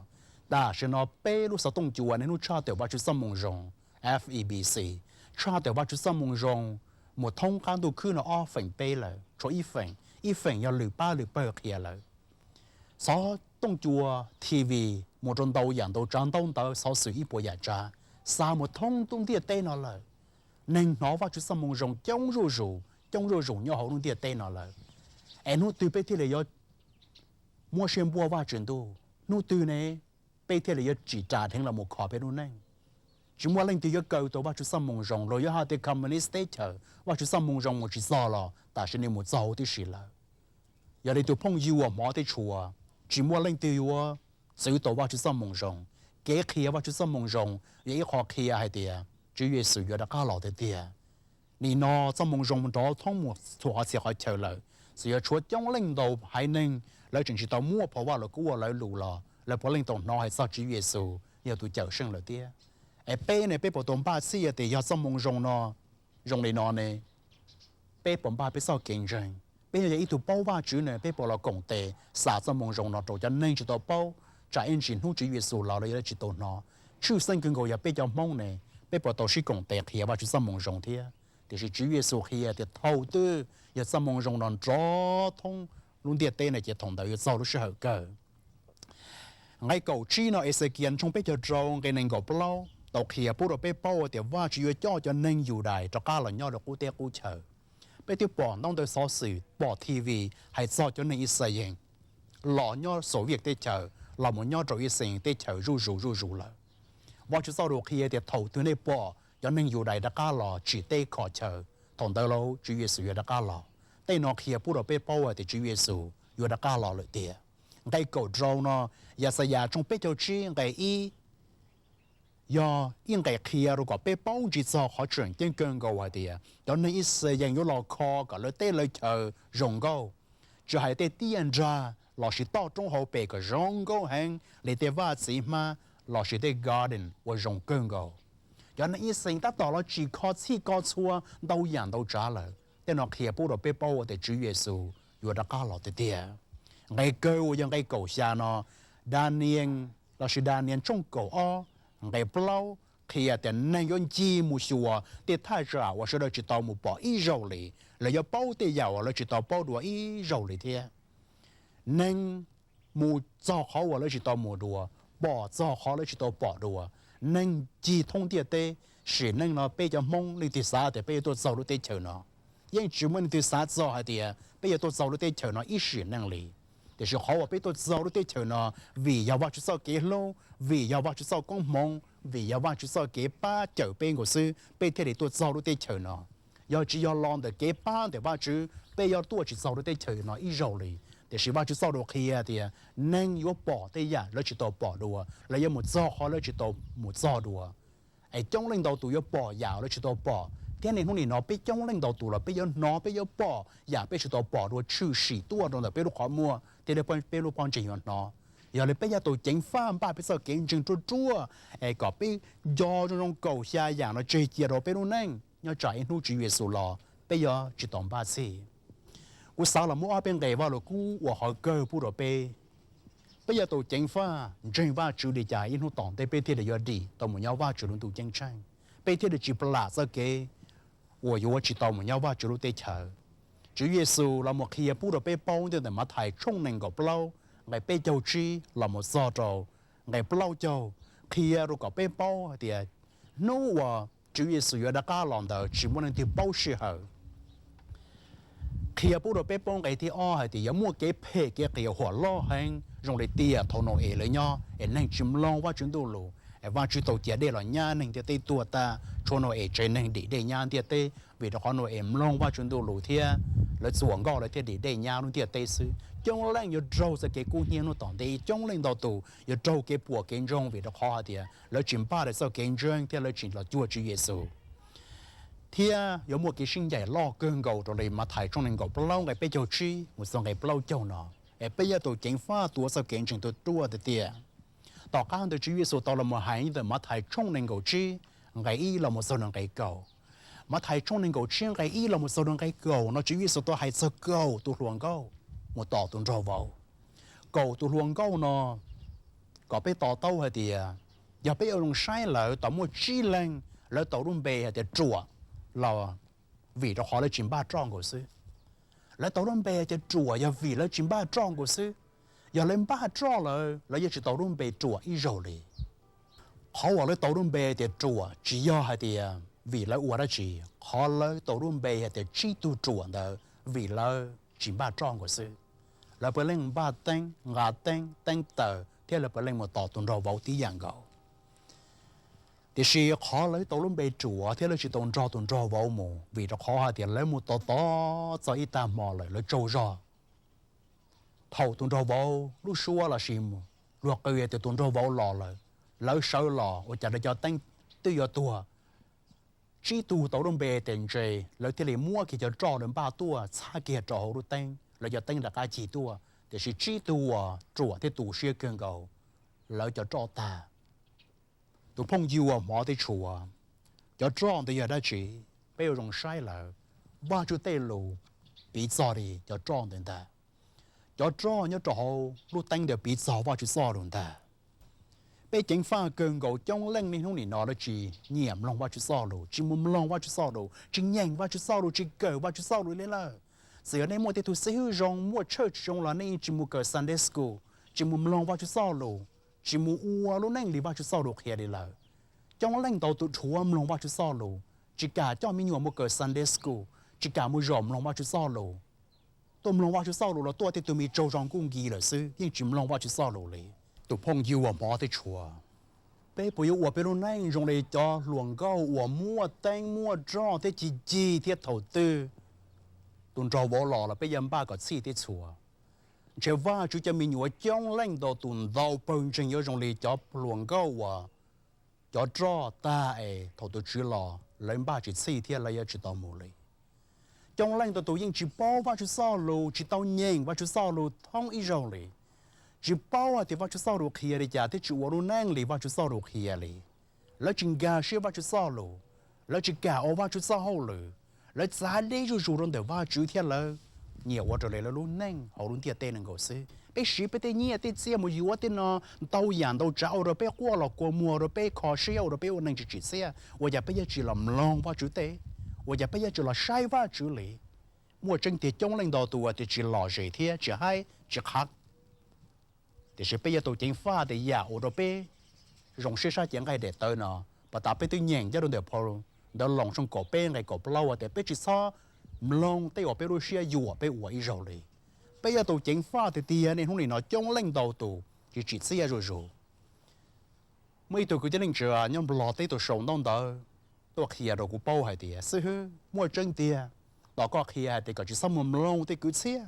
Tam sim no peb lub xov tooj cua niaj hnub tshaj tawm Vajtswv txoj moo zoo, F E B C, tshaj tawm Vajtswv txoj moo zoo mus thoob qab ntuj khwb no ob feem peb lawm, tshuav ib feem, ib feem yog lwm pab lwm pawg qhia lawm. Xov tooj cua, T V, mus rau ntau yam ntau tsav ntaub ntawv xov xwm ib puas yam tsav xa mus thoob ntuj ntiaj teb no lawm. Neeg hnov Vajtswv txoj moo zoo coob zuj zus, coob zuj zus nyob hauv lub ntiaj teb no lawm. Es hnub twg peb thiaj li yuav muab siab npuab Vajtswv ntuj? Hnub twg ne peb thiaj li yuav tsim ras dheev los mus kho peb lub neej? Tsis muaj leej twg yuav kaw tau Vajtswv txoj moo zoo, luag yuav hais tias communist teb chaws Vajtswv txoj moo zoo mus tsis txog los tam sim no mus txog huv tib si lawm. Yog li tus phooj ywg uas hmov thiab tshua, tsis muaj leej twg yuav txwv tau Vajtswv txoj moo zoo. Kev qhia Vajtswv txoj moo zoo yog ib qho qhia hais tias Tswv Yexus yuav rov qab los tiag tiag. Nim no txoj moo zoo nrov thoob mus txhua qhov txhia qhov chaw lawm, txawm yog tshuav coob leej ntau haiv neeg lawv tseem tsis tau muaj phau Vajluskub ua lawv lus los lawv puav leej tau hnov hais txog Tswv Yexus yog tus Cawmseej lawm thiab. Es peb ne, peb puas tau npaj txhib tias yog txoj moo zoo no zoo li no ne, peb puas npaj peb txoj kev ntseeg? Peb yog ib tug paub Vajtswv ne, peb puas los koom tes xa txoj moo zoo no rau cov neeg tsis tau paub, tsam ib ntsis hnub Tswv Yexus los lawv yuav tsis tau hnov? Tshwj xeeb kawg nkaus yog peb cov Hmoob ne, peb puas tau sib koom tes qhia Vajtswv txoj moo zoo thiab? Tiam sis Tswv Yexus qhia tias thaum twg yog txoj moo zoo no nrov thoob lub ntiaj teb no ces thaum ntawd yuav txog lub sij hawm kawg. Nqe kaum tsib no, Exekias tshooj peb caug rau nqe nees nkaum plaub tau qhia pub rau peb paub tias Vajtswv yuav coj cov neeg Yudais rov qab los nyob rau qub teb qub chaw. Peb twb pom ntau ntawv xov xwm, pom T V hais txog cov neeg Ixayees los nyob Soviet teb chaws los mus nyob rau Ixayees teb chaws zuj zus zuj zus lawm. Vajtswv txoj lus qhia tias thaum twg nej pom cov neeg Yudais rov qab los tsim teb kho chaw, thaum ntawd lauj Tswv Yexus yuav rov qab los. Tej no qhia pub rau peb paub hais tias Tswv Yexus yuav rov qab los lawm tiag. Nqe kaum rau no, Yaxayas tshooj peb caug tsib nqe ib yog ib nqe qhia rau kom peb paub ntsis txog qhov tseem ceeb kawg nkaus hais tias cov neeg Ixayees yuav los kho kom lawv teb lawv chaw zoo nkauj, tsis hais tej tiaj nrag lossis toj roob hauv pes kom zoo nkauj heev li tej vaj txiv hmab lossis tej garden uas zoo kawg nkaus. Cov neeg Ixayees tab tom los tsim kho txhij kho txhua ntau yam ntau tsav lawm. Tej no qhia pub rau peb paub tias Tswv Yexus yuav rov qab los tiag tiag. Nqe kawg uas yog nqe kaum xya no, Daniel lossis Daniel tshooj kaum ob nqe plaub qhia tias neeg yuav ncig mus xyuas tej thaj tsam uas sawv daws tsis tau mus pom ib zaug li, lawv yuav paub tej yam uas lawv tsis tau paub dua ib zaug li thiab. Neeg mus txog qhov uas lawv tsis tau mus dua, pom txog qhov lawv tsis tau pom dua. Neeg ncig thoob ntiaj teb, sim neej no peb cov Hmoob leej twg xav tias peb yuav tuaj txog lub teb chaws no? Yeej tsis muaj leej twg xav txog hais tias peb yuav tuaj txog lub teb chaws no ib sim neej li. Tiam sis qhov uas peb tuaj txog lub teb chaws no, vim yog Vajtswv txoj kev hlub, vim yog Vajtswv txoj koob hmoov, vim yog Vajtswv txoj kev pab cawm peb nkaus xwb peb thiaj li tuaj txog lub teb chaws no. Yog tsis yog los ntawm kev pab ntawm Vajtswv peb yuav tuaj tsis txog lub teb chaws no ib zaug li. Tiam sis Vajtswv txoj lus qhia tias neeg yuav pom tej yam lawv tsis tau pom dua, lawv yuav mus txog qhov lawv tsis tau mus txog dua. Es coob leej ntau tus yuav pom yam lawv tsis tau pom, thiab niaj hnub nim no peb coob leej ntau tus los peb yuav hnov peb yuav pom yam peb tsis tau pom dua tshwm sim tuaj rau ntawm peb lub qhov muag thiab peb lub pob ntseg yuav hnov. Yog li peb yuav tau ceev faj npaj peb txoj kev ntseeg ruaj ruaj, es kom peb nco zoo zoo kaum xya yam no tseg cia rau peb lub neej nyob tsam ib hnub Tswv Yexus los peb yuav tsis tau npaj txhij. Kuv xav los muab ob peb nqe Vajluskub ua qhov kawg pub rau peb. Peb yuav tau ceev faj ntseeg Vajtswv li cas ib hnub tom ntej peb thiaj li yuav dim tau mus nyob Vajtswv lub ntuj ceeb tsheej, peb thiaj li tsis plam txoj kev uas yuav tsis tau mus nyob Vajtswv lub teb chaws. Tswv Yexus los mus qhia pub rau peb paub ntiaj teb Mathais tshooj nees nkaum plaub nqe peb caug tsib los mus txog rau nqe plaub caug, qhia rau kom peb paub hais tias hnub uas Tswv Yexus yuav rov qab los ntawd tsis muaj leej twg paub sij hawm. Qhia pub rau peb paub nqe thib ob hais tias yuav muaj kev phem kev qias huam loj heev zoo li tiam thaum Nau-es lawv nyob es neeg tsis mloog Vajtswv ntuj lus, es Vajtswv tau cia dej los nyab neeg ntiaj teb tuag tag, tshuav Nau-es tsev neeg dim dej nyab ntiaj teb vim rau qhov Nau-es mloog Vajtswv ntuj lus thiab lawv txuas nkauj lawv thiaj dim dej nyab lub ntiaj teb xwb. Coob leej yuav raug txoj kev kub hnyiab hnub tom ntej, coob leej ntau tus yuav raug kev puas kev ntsoog vim rau qhov hais tias lawv tsis npaj rau txoj kev ntseeg thiab lawv tsis los cuag Tswv Yexus. Thiab yuav muaj kev sib ncaim loj kawg nkaus raws li Mathais tshooj nees nkaum plaub nqe peb caug tsib mus txog nqe plaub caug no, es peb yuav tau ceev faj tuav txoj kev ntseeg ruaj ruaj tiag tiag. Tom qab ntawd Tswv Yexus tau los mus hais ntawm Mathais tshooj nees nkaum tsib nqe ib los mus txog nqe kaum. Mathais tshooj nees nkaum tsib nqe ib los mus txog nqe kaum no Tswv Yexus tau hais txog kaum tus hluas nkauj mus tos tus nraug vauv. Kaum tus hluas nkauj no, kom peb to taub hais tias yog peb ua zoo saib lawv tau muaj tsib leeg, lawv tau lub npe hais tias Ruam los vim rau qhov lawv tsis npaj roj nkaus xwb. Lawv tau lub npe hais tias Ruam yog vim lawv tsis npaj roj nkaus xwb. Yog lawv npaj roj lawm lawv yuav tsis tau lub npe Ruam ib zaug li. Qhov uas lawv tau lub npe tias Ruam tsis yog hais tias vim lawv ua dab tsi, qhov lawv tau lub npe hais tias Tsib tug Ruam ntawd vim lawv tsis npaj roj nkaus xwb. Lawv puav leej npaj teeb nqa teeb teeb taws thiab lawv puav leej mus tos tus nraug vauv tib yam nkaus. Tiam sis qhov lawv tau lub npe Ruam thiab lawv tsis tau nrog tus nraug vauv mus vim rau qhov hais tias lawv mus tos tos txog ib tag hmo lawm lawv tsaug zog. Thaum tus nraug vauv lub suab lossis luag qw tias tus nraug vauv los lawm, lawv sawv los ua cas lawv cov teeb twb yuav tuag. Tsib tug tau lub npe tias Ntse, lawv thiaj li muab kiag cov roj lawv npaj tuaj txhab kiag rau hauv lub teeb, lawv cov teeb rov qab cig tuaj. Tiam sis tsib tug uas Ruam thiab tu siab kawg nkaus, lawv cov roj tag. Tus phooj ywg uas hmov thiab tshua, cov roj ntawd yog dab tsi? peb yuav zoo saib lawm, Vajtswv tej lus piv txog li cov roj ntawd ntag. Cov roj nyob rau hauv lub teeb ntawd piv txog Vajtswv txoj lus ntag. Peb ceev faj kawg nkaus coob leej niaj hnub nim no lawv tsis nyiam mloog Vajtswv txoj lus, tsis mus mloog Vajtswv txoj lus, tsis nyeem Vajtswv txoj lus, tsis kawm Vajtswv txoj lus li lawm. Txawm yog nej muaj tej tug xib hwb zoo, muaj church zoo los nej yeej tsis mus kawm Sunday school, tsis mus mloog Vajtswv txoj lus, tsis mus ua lub neej li Vajtswv txoj lus qhia li lawm. Coob leej ntau tus dhuav mloog Vajtswv txoj lus, tsis kam coj me nyuam mus kawm Sunday school, tsis kam mus zaum mloog Vajtswv txoj lus. Tuaj mloog Vajtswv txoj lus los tuaj tej tug me tsaug zog nkuj nki lawm xwb, yeej tsis mloog Vajtswv txoj lus li. Tus phooj ywg uas hmov thiab tshua, peb puas yuav ua peb lub neej zoo li cov hluas nkauj uas muaj teeb muaj roj thiab ci cig thiab thaum twg tus nraug vauv los los peb yuav npaj kom txhij thiab txhua? Ntshe Vajtswv cov me nyuam coob leej ntau tus ntau pawg ntseeg yuav zoo li cov hluas nkauj uas cov roj tag es thaum tus tswv los lawv npaj tsis txhij thiab lawv yuav tsis tau mus li. Coob leej ntau tus yeej tsis paub Vajtswv txoj lus, tsis tau nyeem Vajtswv txoj lus thoob ib zaug li, tsis paub hais tias Vajtswv txoj lus qhia li cas thiab tsis ua lub neej li Vajtswv txoj lus qhia li. Lawv tsis nkag siab Vajtswv txoj lus, lawv tsis kam ua Vajtswv txoj hauj lwm, lawv txav deb zuj zus rau ntawm Vajtswv thiab lawv nyiam ua raws li lawv lub neej hauv lub ntiaj teb no nkaus xwb. Peb siv peb tej nyiaj tej txiaj mus yuav tej no ntau yam ntau tsav ua rau peb quaj los kua muag, ua rau peb kho siab, ua rau peb ua neej tsis tsim txiaj, ua cas peb yuav tsis los mloog Vajtswv tej, ua cas peb yuav tsis los saib Vajtswv li? Muaj tseeb tiag coob leej ntau tus tias tsis lom zem thiab tsis haib tsis qhab. Tiam sis peb yuav tau ceev faj tias yam ua rau peb zoo siab sab cev nqaij daim tawv no, pas tas peb twb nyeem nyob rau ntawm phau Ntawv Loos tshooj kaum peb nqe kaum plaub tias peb tsis txhob mloog tej uas peb lub siab yuam peb ua ib zaug li. Peb yuav tau ceev faj tiag tiag niaj hnub nim no coob leej ntau tus tsis tsim txiaj zuj zus. Muaj ib tug kwv tij neej tsa nyob Nplog teb tus sau ntaub ntawv tuaj qhia rau kuv paub hais tias, xib hwb, muaj tseeb tiag, tom koj qhia hais tias kom tsis txhob mus mloog tej kwv txhiaj,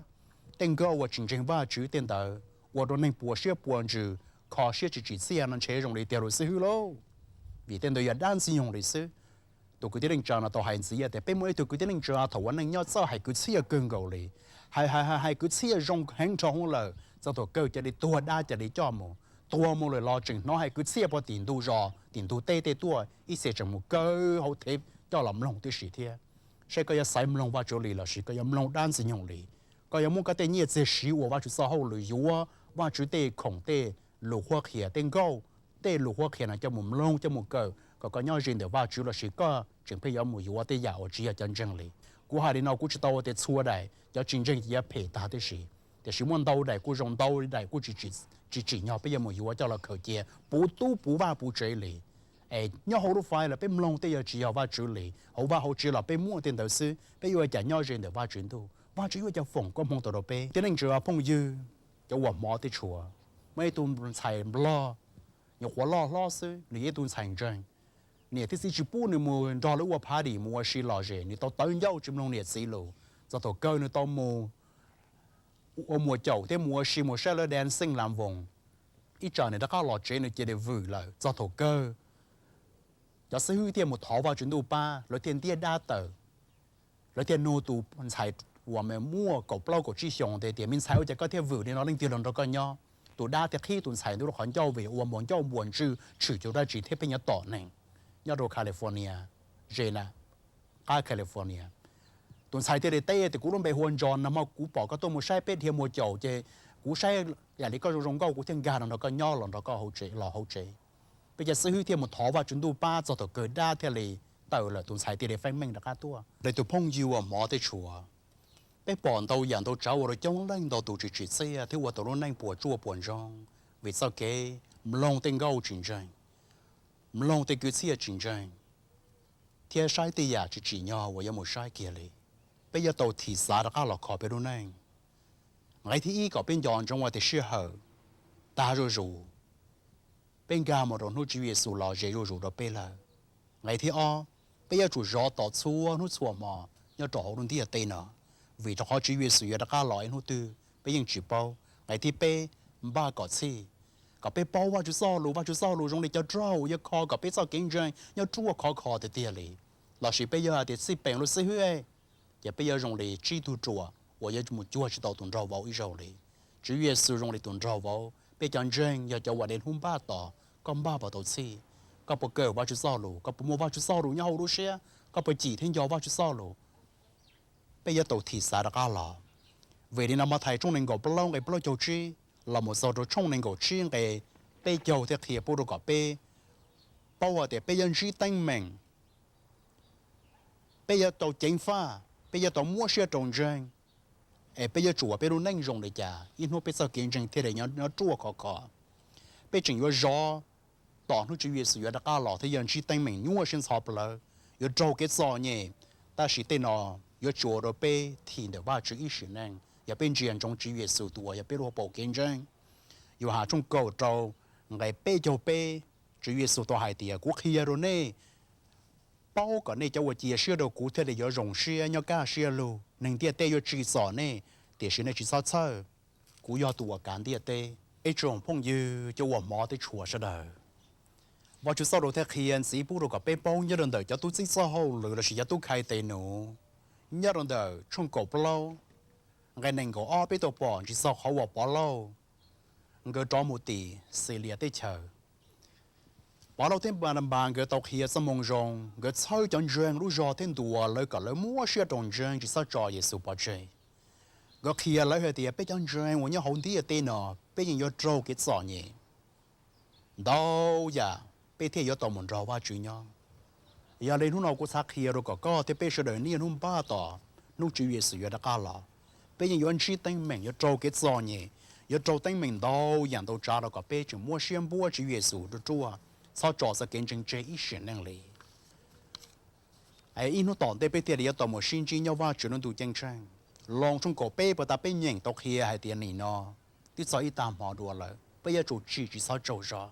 tej nkauj uas tsis ntseeg Vajtswv tej ntawd ua rau neeg puas siab puas ntsws, kho siab tsis tsim txiaj no ntshe zoo li tiag lauj xib hwb lauj, vim tej ntawd yog dab ntxwg nyoog li xwb. Tus kwv tij neej tsa no tau hais ntxiv tias peb muaj ib tug kwv tij neej tsa thaum ua neej nyob txawj hais kwv txhiaj kawg nkaus li, hais hais hais kwv txhiaj zoo heev nrho hwv lawm, txog thaum kawg cia li tuag dab cia li coj mus, tuag mus lawm los tseem hnov hais kwv txhiaj puag tim ntug zos tim ntug teb tej tuaj, ib txhia tseem mus kaw hauv thev coj los mloog tib si thiab. Saib koj yuav xaiv mloog Vajtswv li lossis koj yuav mloog dab ntxwg nyoog li. Koj yuav muab koj tej nyiaj txiag siv ua Vajtswv txoj hauj lwm, yuav Vajtswv tej khoom, tej lus qhuab qhia, tej nkauj, tej lus qhuab qhia no coj mus mloog coj mus kawm kom koj nyob ze ntawm Vajtswv, lossis koj tseem pheej yuav mus yuav tej yam uas tsis yog cov ntseeg li. Kuv hais li no kuv tsis tau ua tias txhua daim, cov tsis ntseeg ces yuav phem tag tib si, tiam sis muaj ntau daim kuj zoo, ntau daim kuj tsis tsim nyog peb yuav mus yuav coj los khaws cia puv tub puv vaj puv tsev li. Es nyob hauv lub faiv los peb mloog tej yog tsis yog Vajtswv li, hauv vaj hauv tsev los peb muaj tej ntawd xwb, peb yuav ua cas nyob ze ntawm Vajtswv ntuj? Vajtswv yuav ua cas foom koob hmoov tau rau peb? Kwv tij neej tsa phooj ywg, cov uas hmov thiab tshua, muaj ib tug ntxhais Nplog, nyuam qhuav loj hlob xwb, nws yog ib tug ntxhais ntseeg. Niam thiab txiv tsis pub nws mus nrog lawv ua party mus ua si lom zem, nws tau tawv ncauj tsis mloog niam txiv lus, txog thaum kawg nws tau mus ua muas caum thiab mus ua si mus saib lawv dancing lam voos. Ib tsam nws rov qab los tsev nws cia li vwm lawm, txog thaum kawg cov xib hwb thiaj mus thov Vajtswv ntuj pab, lawv thiaj ntiab dab tawm. Lawv thiaj nug tus ntxhais uas muaj kaum plaub kaum tsib xyoos ntawd tias, me ntxhais, ua cas koj thiaj vwm li no, leej twg los nrog koj nyob? Tus dab thiaj qhib tus ntxhais ntawd lub qhov ncauj vim ua npuas ncauj npuas ntswg tshwm cuag dab tsi thiab pheej nyob tom neeg nyob rau California, ze na, qab California. Tus ntxhais thiaj li teb tias, kuv lub npe hu ua Ntsos, nag hmo kuv pom koj tuaj mus saib peb dhia muas caum ces kuv saib yam li koj zoo zoo nkauj kuv thiaj nkag los nrog koj nyob, los nrog koj los hauv tsev. Peb cov xib hwb thiaj mus thov Vajtswv ntuj pab, txog thaum kawg dab thiaj li tawm lawm, tus ntxhais thiaj li feeb meej rov qab tuaj. Li tus phooj ywg uas hmov thiab tshua, peb pom ntau yam ntau tsav ua rau coob leej ntau tus tsis tsim txiaj thiab ua tau lub neej puas tsuaj puas ntsoog vim txoj kev mloog tej nkauj tsis ntseeg, mloog tej kwv txhiaj tsis ntseeg, thiab saib tej yam tsis tsim nyog uas yuav mus saib kiag li. Peb yuav tau thim xav rov qab los kho peb lub neej. Nqe thib ib, kom peb nco ntsoov hais tias sij hawm tag zuj zus, peb nkag mus rau hnub Tswv Yexus los ze zuj zus rau peb lawm. Nqe thib ob, peb yuav tsum zov tos txhua hnub txhua hmo nyob rau hauv lub ntiaj teb no, vim rau qhov Tswv Yexus yuav rov qab los ib hnub twg peb yeej tsis paub. Nqe thib peb, npaj kom txhij, kom peb paub Vajtswv txoj lus. Vajtswv txoj lus zoo li cov rog uas yuav kho kom peb txoj kev ntseeg nyob ruaj khov kho tiag tiag li. Lossis peb yuav hais tias txij peem lub xib hwb, ces peb yuav zoo li tsib tug ruam uas yuav mus cuag tsis tau tus nraug vauv ib zaug li. Tswv Yexus zoo li tus nraug vauv, peb cov ntseeg yog cov uas dej hnub npaj tos. Koj npaj puas tau txhij? Koj puas kawm Vajtswv txoj lus? Koj puas muaj Vajtswv txoj lus nyob hauv lub siab? Koj puas cim thiab nco Vajtswv txoj lus? Peb yuav tau thim xav rov qab los. Vim li no Mathais tshooj nees nkaum plaub nqe plaub caug tsib los mus txog rau tshooj nees nkaum tsib nqe peb caug thiaj qhia pub rau kom peb paub hais tias peb yuav ntsib teeb meem, peb yuav tau ceev faj, peb yuav tau muab siab rau ntseeg, es peb yuav tsum ua peb lub neej zoo li cas ib hnub peb txoj kev ntseeg thiaj li nyob ruaj khov kho. Peb tseem yuav zov tom hnub Tswv Yexus yuav rov qab los thiab yuav ntsib teeb meem nyuaj siab ntxhov plawv, yuav raug kev txom nyem, tab sis tej no yuav tsis ua rau peb thim ntawm Vajtswv ib sim neej yog peb ntsia ntsoov Tswv Yexus tus uas yog peb lub hauv paus kev ntseeg. Yauhas tshooj kaum rau nqe peb caug peb, Tswv Yexus tau hais tias, Kuv qhia rau nej, paub kom nej cov uas cia siab rau kuv thiaj li yuav zoo siab nyob kaj siab lug. Neeg ntiaj teb yuav tsim txom nej, tiam sis nej tsis txhob txhawj, kuv yog tus uas kav ntiaj teb. Ib tsoom phooj ywg cov uas hmov thiab tshua sawv daws, Vajtswv txoj lus thiaj qhia ntxiv pub rau kom peb paub nyob rau ntawm cov tub txib txoj hauj lwm lossis cov tub khai tes nuv, nyob rau ntawm tshooj kaum plaub nqe nees nkaum ob peb tau pom ntsis txog qhov uas Povlauj nkawd rov mus tim Xilias teb chaws. Povlauj thiab Npananpas nkawd tau qhia txoj moo zoo, nkawd txhawb cov ntseeg lub zog thiab ntuas lawv kom lawv muab siab rau ntseeg tsis txhob tso Yexus pov tseg. Nkawd qhia lawv hais tias peb cov ntseeg uas nyob hauv ntiaj teb no peb yeej yuav raug kev txom nyem ntau yam peb thiaj yuav tau mus nrog Vajtswv nyob. Yog li hnub no kuv xav qhia rau kom koj thiab peb sawv daws niaj hnub npaj tos hnub Tswv Yexus yuav rov qab los. Peb yeej yuav ntsib teeb meem, yuav raug kev txom nyem, yuav raug teeb meem ntau yam ntau tsav los kom peb tseem muab siab npuab Tswv Yexus ruaj ruaj, txhob tso txoj kev ntseeg tseg ib sim neej li. Ib hnub tom ntej peb thiaj li yuav tau mus sib ntsib nyob Vajtswv lub ntuj ceeb tsheej. Loos tshooj kaum peb puag ta peb nyeem tau qhia hais tias nim no twb txog ib tag hmo dua lawm, peb yuav tsum tsim tsis txhob tsaug zog.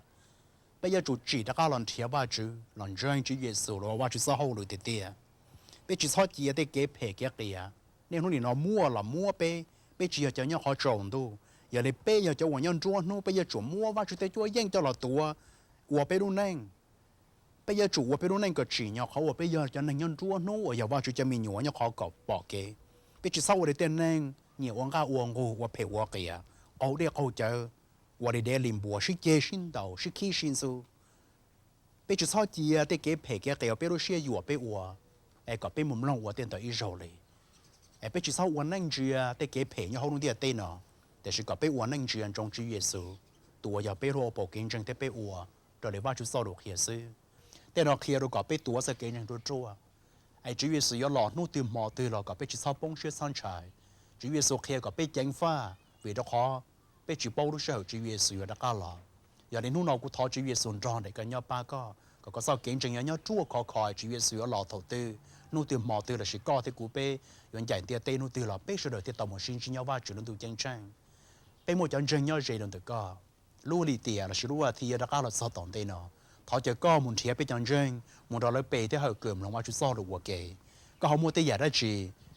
Peb yuav tsum tsim rov qab los nrhiav Vajtswv, los ntseeg Tswv Yexus, los ua Vajtswv txoj hauj lwm tiag tiag. Peb tsis txhob cia tej kev phem kev qias niaj hnub nim no muaj los muab peb. Peb tsis yog cov nyob qhov tsaus ntuj, yog li peb yog cov uas nyob nruab hnub, peb yuav tsum muab Vajtswv tej cuab yeej coj los tuav ua peb lub neej. Peb yuav tsum ua peb lub neej kom tsim nyog qhov uas peb yog cov neeg nyob nruab hnub uas yog Vajtswv cov me nyuam nyob qhov kaum pom kev. Peb tsis txhob ua li tej neeg nyiam ua nqaj ua nqug, ua phem ua qias, qaug dej qaug cawv, ua li dev li npua, sib ceg sib ntaus, sib khib sib ntxub. Peb tsis txhob cia tej kev phem kev qias uas peb lub siab yuam peb ua, es kom peb mus mloog ua tej ntawd ib zaug li. Es peb tsis txhob ua neej ntsia tej kev phem nyob hauv lub ntiaj teb no, tiam sis kom peb ua neej ntsia ntsoov Tswv Yexus, tus uas yog peb lub hauv paus kev ntseeg thiab peb ua raws li Vajtswv txoj lus qhia xwb. Tej no qhia rau kom peb tuav txoj kev ntseeg ruaj ruaj, es Tswv Yexus yuav los hnub twg hmo twg los kom peb tsis txhob poob siab txhob ntshai. Tswv Yexus qhia kom peb ceev faj vim rau qhov peb tsis paub lub sij hawm Tswv Yexus yuav rov qab los. Yog li hnub no kuv thov Tswv Yexus nrog nraim koj nyob pab koj, kom koj txoj kev ntseeg yuav nyob ruaj khov kho, Tswv Yexus yuav los thaum twg, hnub twg hmo twg, lossis koj thiab kuv peb yuav ncaim ntiaj teb hnub twg los peb sawv daws thiaj tau mus sib ntsib nyob Vajtswv lub ntuj ceeb tsheej. Peb muaj cov ntseeg nyob ze rau ntawm koj. Lub lim tiam lossis lub vas thiv yuav rov qab los txog tom ntej no, thov caw koj mus nrhiav peb cov ntseeg mus nrog lawv pe thiab hawm kawm mloog Vajtswv txoj lus ua ke. Koj ho muaj tej yam dab tsi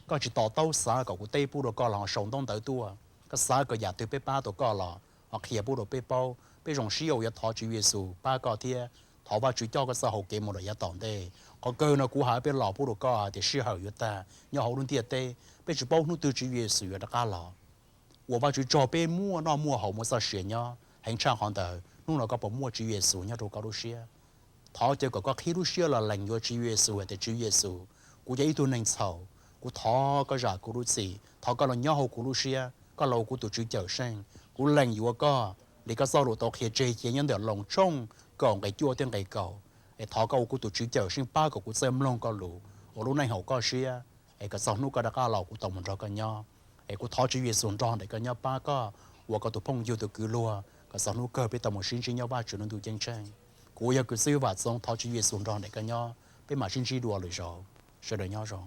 koj tsis to taub xav kom kuv teb pub rau koj los ho sau ntaub ntawv tuaj. Koj xav kom yam twg peb pab tau koj los ho qhia pub rau peb paub. Peb zoo siab uas yuav thov Tswv Yexus pab koj thiab thov Vajtswv coj koj txoj hau kev mus rau yav tom ntej. Qhov kawg no kuv hais peb los pub rau koj hais tias sij hawm yuav tag nyob hauv lub ntiaj teb, peb tsis paub hnub twg Tswv Yexus yuav rov qab los. Ua Vajtswv tsaug peb muaj noj muaj haus muaj txoj sia nyob. Heev tshaj qhov ntawd, hnub no koj puas muaj Tswv Yexus nyob rau koj lub siab? Thov caw kom koj qhib lub siab los lees yuav Tswv Yexus hais tias, Tswv Yexus, kuv yog ib tug neeg txhaum, kuv thov koj zam kuv lub txim, thov koj los nyob hauv kuv lub siab, koj los ua kuv tus Tswv Cawmseej. Kuv lees yuav koj li koj txoj lus tau qhia tseg cia nyob ntawm Loos tshooj kaum nqe cuaj thiab nqe kaum. Es thov koj ua kuv tus Tswv Cawmseej pab kom kuv txawj mloog koj lus, ua lub neej haum koj siab, es kom txog hnub koj rov qab los kuv tau mus nrog koj nyob. Es kuv thov Tswv Yexus nrog nraim koj nyob pab koj, ua koj tus phooj ywg tus kwv luag kom txog hnub kawg peb tau mus sib ntsib nyob Vajtswv lub ntuj ceeb tsheej. Kuv yog kwv txhiaj Vam Txoov, thov Tswv Yexus nrog nraim koj nyob, peb mam sib ntsib dua lwm zaus. Sawv daws nyob zoo.